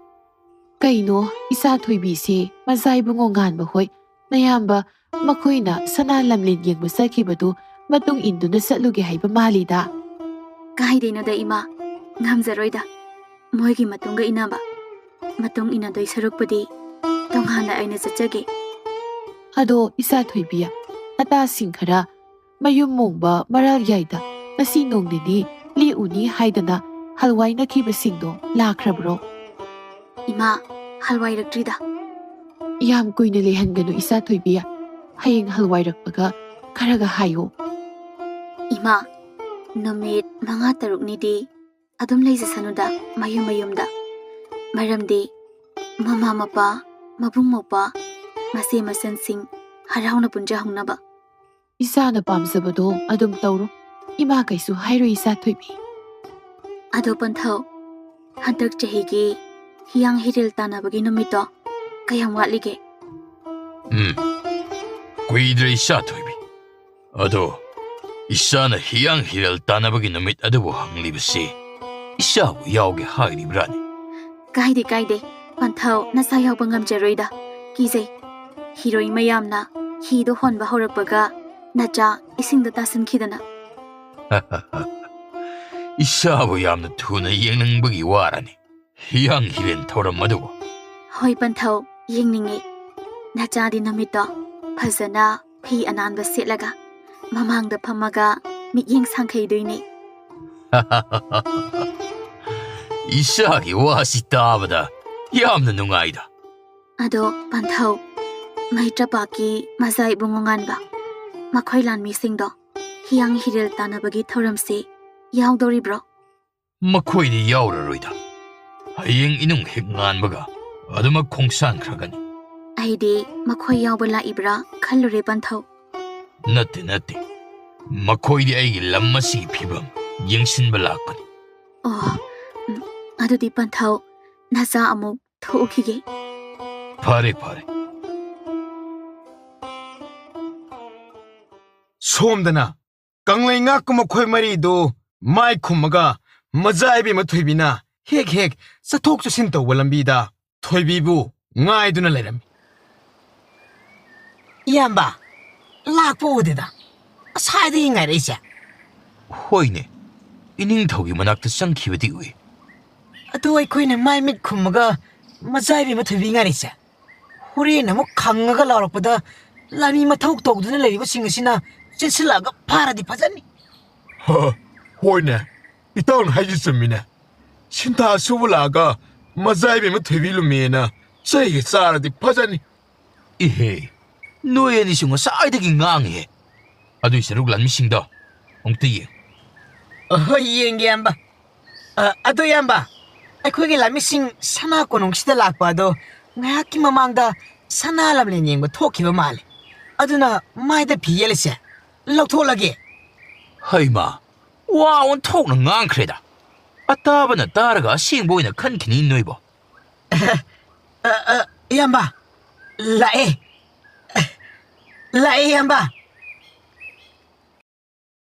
ꯀꯩꯅꯣ, ꯏꯆꯥ ꯊꯣꯏꯕꯤꯁꯦ ꯃꯆꯥ ꯏꯕꯨꯡꯉꯣ ꯉꯥꯟꯕ ꯍꯣꯏ ꯃꯌꯥꯝꯕ ꯃꯈꯣꯏꯅ ꯁꯅꯥ ꯂꯝꯂꯦꯟ ꯌꯦꯡꯕ ꯆꯠꯈꯤꯕꯗꯨ ꯃꯇꯨꯡ ꯏꯟꯗꯨꯅ ꯆꯠꯂꯨꯒꯦ ꯍꯥꯏꯕ ꯃꯥꯜꯂꯤꯗ꯫ ꯀꯥꯏꯗꯩꯅꯣꯗ ꯏꯃꯥ, ꯉꯝꯖꯔꯣꯏꯗ꯫ ꯃꯣꯏꯒꯤ ꯃꯇꯨꯡꯒ ꯏꯟꯅꯕ, ꯃꯇꯨꯡ ꯏꯟꯅꯗꯣꯏ ꯁꯔꯨꯛꯄꯨꯗꯤ ꯇꯣꯉꯥꯟꯅ ꯑꯩꯅ ꯆꯠꯆꯒꯦ꯫ ꯑꯗꯣ ꯏꯆꯥ ꯊꯣꯏꯕꯤ, ꯑꯇꯥꯁꯤꯡ ꯈꯔ ꯃꯌꯨꯝ ꯃꯣꯡꯕ ꯃꯔꯥꯜ ꯌꯥꯏꯗ ꯉꯁꯤ ꯅꯣꯡ ꯅꯤꯅꯤ ꯂꯦꯛꯎꯅꯤ ꯍꯥꯏꯗꯅ ꯍꯜꯋꯥꯏꯅꯈꯤꯕꯁꯤꯡꯗꯣ ꯂꯥꯛꯈ꯭ꯔꯕ꯭ꯔꯣ? ꯏꯃꯥ, ꯍꯜꯋꯥꯏꯔꯛꯇ꯭ꯔꯤꯗ꯫ ꯌꯥꯝ ꯀꯨꯏꯅ ꯂꯩꯍꯟꯒꯅꯨ ꯏꯆꯥ ꯊꯣꯏꯕꯤ꯫ ꯍꯌꯦꯡ ꯍꯜꯋꯥꯏꯔꯛꯄꯒ ꯈꯔꯒ ꯍꯥꯏꯌꯣ꯫ ꯏꯃꯥ, ꯅꯨꯃꯤꯠ ꯃꯉꯥ ꯇꯔꯨꯛꯅꯤꯗꯤ ꯑꯗꯨꯝ ꯂꯩꯖꯁꯅꯨꯗ ꯃꯌꯨꯝ ꯃꯌꯨꯝꯗ꯫ ꯃꯔꯝꯗꯤ ꯃꯃꯥ ꯃꯄꯥ, ꯃꯕꯨꯡ ꯃꯧꯄ꯭ꯋꯥ, ꯃꯆꯦ ꯃꯆꯟꯁꯤꯡ ꯍꯔꯥꯎꯅ ꯄꯨꯟꯖꯍꯧꯅꯕ꯫ ꯏꯆꯥꯅ ꯄꯥꯝꯖꯕꯗꯣ ꯑꯗꯨꯝ ꯇꯧꯔꯣ꯫ ꯏꯃꯥ ꯀꯩꯁꯨ ꯍꯥꯏꯔꯣꯏ ꯏꯆꯥ ꯊꯣꯏꯕꯤ꯫ ꯑꯗꯣ ꯄꯟꯊꯧ, ꯍꯟꯗꯛ ꯆꯍꯤꯒꯤ ꯍꯤꯌꯥꯡ ꯍꯤꯔꯦꯜ ꯇꯥꯟꯅꯕꯒꯤ ꯅꯨꯃꯤꯠꯇꯣ ꯀꯌꯥꯝ ꯋꯥꯠꯂꯤꯒꯦ? ꯎꯝ, ꯀꯨꯏꯗ꯭ꯔꯦ ꯏꯆꯥ ꯊꯣꯏꯕꯤ꯫ ꯑꯗꯣ ꯏꯆꯥꯅ ꯍꯤꯌꯥꯡ ꯍꯤꯔꯦꯜ ꯇꯥꯟꯅꯕꯒꯤ ꯅꯨꯃꯤꯠ ꯑꯗꯨꯕꯨ ꯍꯪꯂꯤꯕꯁꯤ ꯏꯆꯥꯕꯨ ꯌꯥꯎꯒꯦ ꯍꯥꯏꯔꯤꯕ꯭ꯔꯥꯅꯦ? ꯀꯥꯏꯗꯦ, ꯀꯥꯏꯗꯦ꯫ ꯄꯟꯊꯧ, ꯅꯆꯥ ꯌꯥꯎꯕ ꯉꯝꯖꯔꯣꯏꯗ꯫ ꯀꯤꯖꯩ꯫ ꯍꯤꯔꯣꯏ ꯃꯌꯥꯝꯅ ꯍꯤꯗꯣ ꯍꯣꯟꯕ ꯍꯧꯔꯛꯄꯒ ꯅꯆꯥ ꯏꯁꯤꯡꯗ ꯇꯥꯁꯤꯟꯈꯤꯗꯅ꯫ ꯏꯁꯥꯕꯨ ꯌꯥꯝꯅ ꯊꯨꯅ ꯌꯦꯡꯅꯤꯡꯕꯒꯤ ꯋꯥꯔꯅꯤ, ꯍꯤꯌꯥꯡ ꯍꯤꯔꯦꯟ ꯊꯧꯔꯝ ꯑꯗꯨꯕꯨ꯫ ꯍꯣꯏ ꯄꯟꯊꯧ, ꯌꯦꯡꯅꯤꯡꯉꯦ꯫ ꯅꯆꯥꯗꯤ ꯅꯨꯃꯤꯠꯇꯣ ꯐꯖꯅ ꯐꯤ ꯑꯅꯥꯟꯕ ꯁꯦꯠꯂꯒ ꯃꯃꯥꯡꯗ ꯐꯝꯃꯒ ꯃꯤꯠꯌꯦꯡ ꯁꯥꯡꯈꯩꯗꯣꯏꯅꯦ꯫ ꯏꯁꯥꯒꯤ ꯋꯥꯁꯤ ꯇꯥꯕꯗ ꯌꯥꯝꯅ ꯅꯨꯡꯉꯥꯏꯗ꯫ ꯑꯗꯣ ꯄꯟꯊꯧ, ꯃꯩꯇ꯭ꯔꯄꯥꯛꯀꯤ ꯃꯖꯥ ꯏꯕꯨꯡꯉꯣ ꯉꯥꯟꯕ, ꯃꯈꯣꯏ ꯂꯥꯟꯃꯤꯁꯤꯡꯗꯣ ꯍꯤꯌꯥꯡ ꯍꯤꯔꯦꯜ ꯇꯥꯟꯅꯕꯒꯤ ꯊꯧꯔꯝꯁꯤ ꯌꯥꯎꯗꯧꯔꯤꯕ꯭ꯔꯣ? ꯃꯈꯣꯏꯗꯤ ꯌꯥꯎꯔꯔꯣꯏꯗ꯫ ꯍꯌꯦꯡ ꯏꯅꯨꯡ ꯍꯦꯛ ꯉꯥꯟꯕꯒ ꯑꯗꯨꯃꯛ ꯈꯣꯡꯁꯥꯟꯈ꯭ꯔꯒꯅꯤ꯫ ꯑꯩꯗꯤ ꯃꯈꯣꯏ ꯌꯥꯎꯕ ꯂꯥꯛꯏꯕ꯭ꯔꯥ ꯈꯜꯂꯨꯔꯦ ꯄꯟꯊꯧ꯫ ꯅꯠꯇꯦ, ꯅꯠꯇꯦ꯫ ꯃꯈꯣꯏꯗꯤ ꯑꯩꯒꯤ ꯂꯝ ꯑꯁꯤꯒꯤ ꯐꯤꯕꯝ ꯌꯦꯡꯁꯤꯟꯕ ꯂꯥꯛꯄꯅꯤ꯫ ꯑꯣ, ꯎꯝ, ꯑꯗꯨꯗꯤ ꯄꯟꯊꯧ, ꯅꯆꯥ ꯑꯃꯨꯛ ꯊꯣꯛꯎꯈꯤꯒꯦ꯫ ꯐꯔꯦ, ꯐꯔꯦ꯫ ꯁꯣꯝꯗꯅ ꯀꯪꯂꯩ ꯉꯥꯛꯄ ꯃꯈꯣꯏ ꯃꯔꯤꯗꯨ ꯃꯥꯏ ꯈꯨꯝꯃꯒ ꯃꯖꯥ ꯏꯕꯦꯝꯃ ꯊꯣꯏꯕꯤꯅ ꯍꯦꯛ ꯍꯦꯛ ꯆꯠꯊꯣꯛ ꯆꯠꯁꯤꯟ ꯇꯧꯕ ꯂꯝꯕꯤꯗ ꯊꯣꯏꯕꯤꯕꯨ ꯉꯥꯏꯗꯨꯅ ꯂꯩꯔꯝꯃꯤ꯫ ꯏꯌꯥꯝꯕ, ꯂꯥꯛꯄ ꯎꯗꯦꯗ꯫ ꯉꯁꯥꯏꯗꯒꯤ ꯉꯥꯏꯔꯛꯏꯁꯦ꯫ ꯍꯣꯏꯅꯦ, ꯏꯅꯤꯡꯊꯧꯒꯤ ꯃꯅꯥꯛꯇ ꯆꯪꯈꯤꯕꯗꯤ ꯎꯏ꯫ ꯑꯗꯨ ꯑꯩꯈꯣꯏꯅ ꯃꯥꯏ ꯃꯤꯠ ꯈꯨꯝꯃꯒ ꯃꯖꯥ ꯏꯕꯦꯝꯃ ꯊꯣꯏꯕꯤ ꯉꯥꯏꯔꯤꯁꯦ꯫ ꯍꯣꯔꯦꯟ ꯑꯃꯨꯛ ꯈꯪꯉꯒ ꯂꯥꯎꯔꯛꯄꯗ ꯂꯥꯟꯃꯤ ꯃꯊꯧ ꯇꯧꯗꯨꯅ ꯂꯩꯔꯤꯕꯁꯤꯡ ꯑꯁꯤꯅ ꯆꯦꯟꯁꯤꯜꯂꯛꯑꯒ ꯐꯥꯔꯗꯤ ꯐꯖꯅꯤ꯫ ꯍ, ꯍꯣꯏꯅꯦ, ꯏꯇꯥꯎꯅ ꯍꯥꯏꯁꯤ ꯆꯨꯝꯃꯤꯅꯦ꯫ ꯁꯤꯟꯊꯥ ꯁꯨꯕ ꯂꯥꯛꯑꯒ ꯃꯖꯥ ꯏꯕꯦꯝꯃ ꯊꯣꯏꯕꯤ ꯂꯨꯝꯃꯦꯅ ꯆꯩꯒ ꯆꯥꯔꯗꯤ ꯐꯖꯅꯤ꯫ ꯏꯍꯦ, ꯅꯣꯏ ꯑꯅꯤꯁꯨ ꯉꯁꯥꯏꯗꯒꯤ ꯉꯥꯡꯉꯤꯍꯦ꯫ ꯑꯗꯨꯏ ꯁꯔꯨꯛ ꯂꯥꯟꯃꯤꯁꯤꯡꯗꯣ ꯑꯃꯨꯛꯇ ꯌꯦꯡ꯫ ꯑꯍꯣꯏ, ꯌꯦꯡꯒꯦ, ꯏꯌꯥꯝꯕ꯫ ꯑ, ꯑꯗꯣ, ꯏꯌꯥꯝꯕ, ꯑꯩꯈꯣꯏꯒꯤ ꯂꯥꯟꯃꯤꯁꯤꯡ ꯁꯅꯥ ꯀꯣꯅꯨꯡꯁꯤꯗ ꯂꯥꯛꯄ ꯑꯗꯣ ꯉꯥꯏꯍꯥꯛꯀꯤ ꯃꯃꯥꯡꯗ ꯁꯅꯥ ꯂꯝꯂꯦꯟ ꯌꯦꯡꯕ ꯊꯣꯛꯈꯤꯕ ꯃꯥꯜꯂꯦ꯫ ꯑꯗꯨꯅ ꯃꯥꯏꯗ ꯐꯤ ꯌꯦꯠꯂꯤꯁꯦ ꯂꯧꯊꯣꯛꯂꯒꯦ꯫ ꯍꯩꯃꯥ, ꯋꯥ ꯑꯣꯟꯊꯣꯛꯅ ꯉꯥꯡꯈ꯭ꯔꯦꯗ꯫ ꯑꯇꯥꯕꯅ ꯇꯥꯔꯒ ꯑꯁꯦꯡꯕ ꯑꯣꯏꯅ ꯈꯟꯈꯤꯅꯤ ꯅꯣꯏꯕꯣ꯫ ꯑ, ꯑ, ꯏꯌꯥꯝꯕ, ꯂꯥꯛꯑꯦ꯫ ꯂꯥꯛꯑꯦ, ꯏꯌꯥꯝꯕ꯫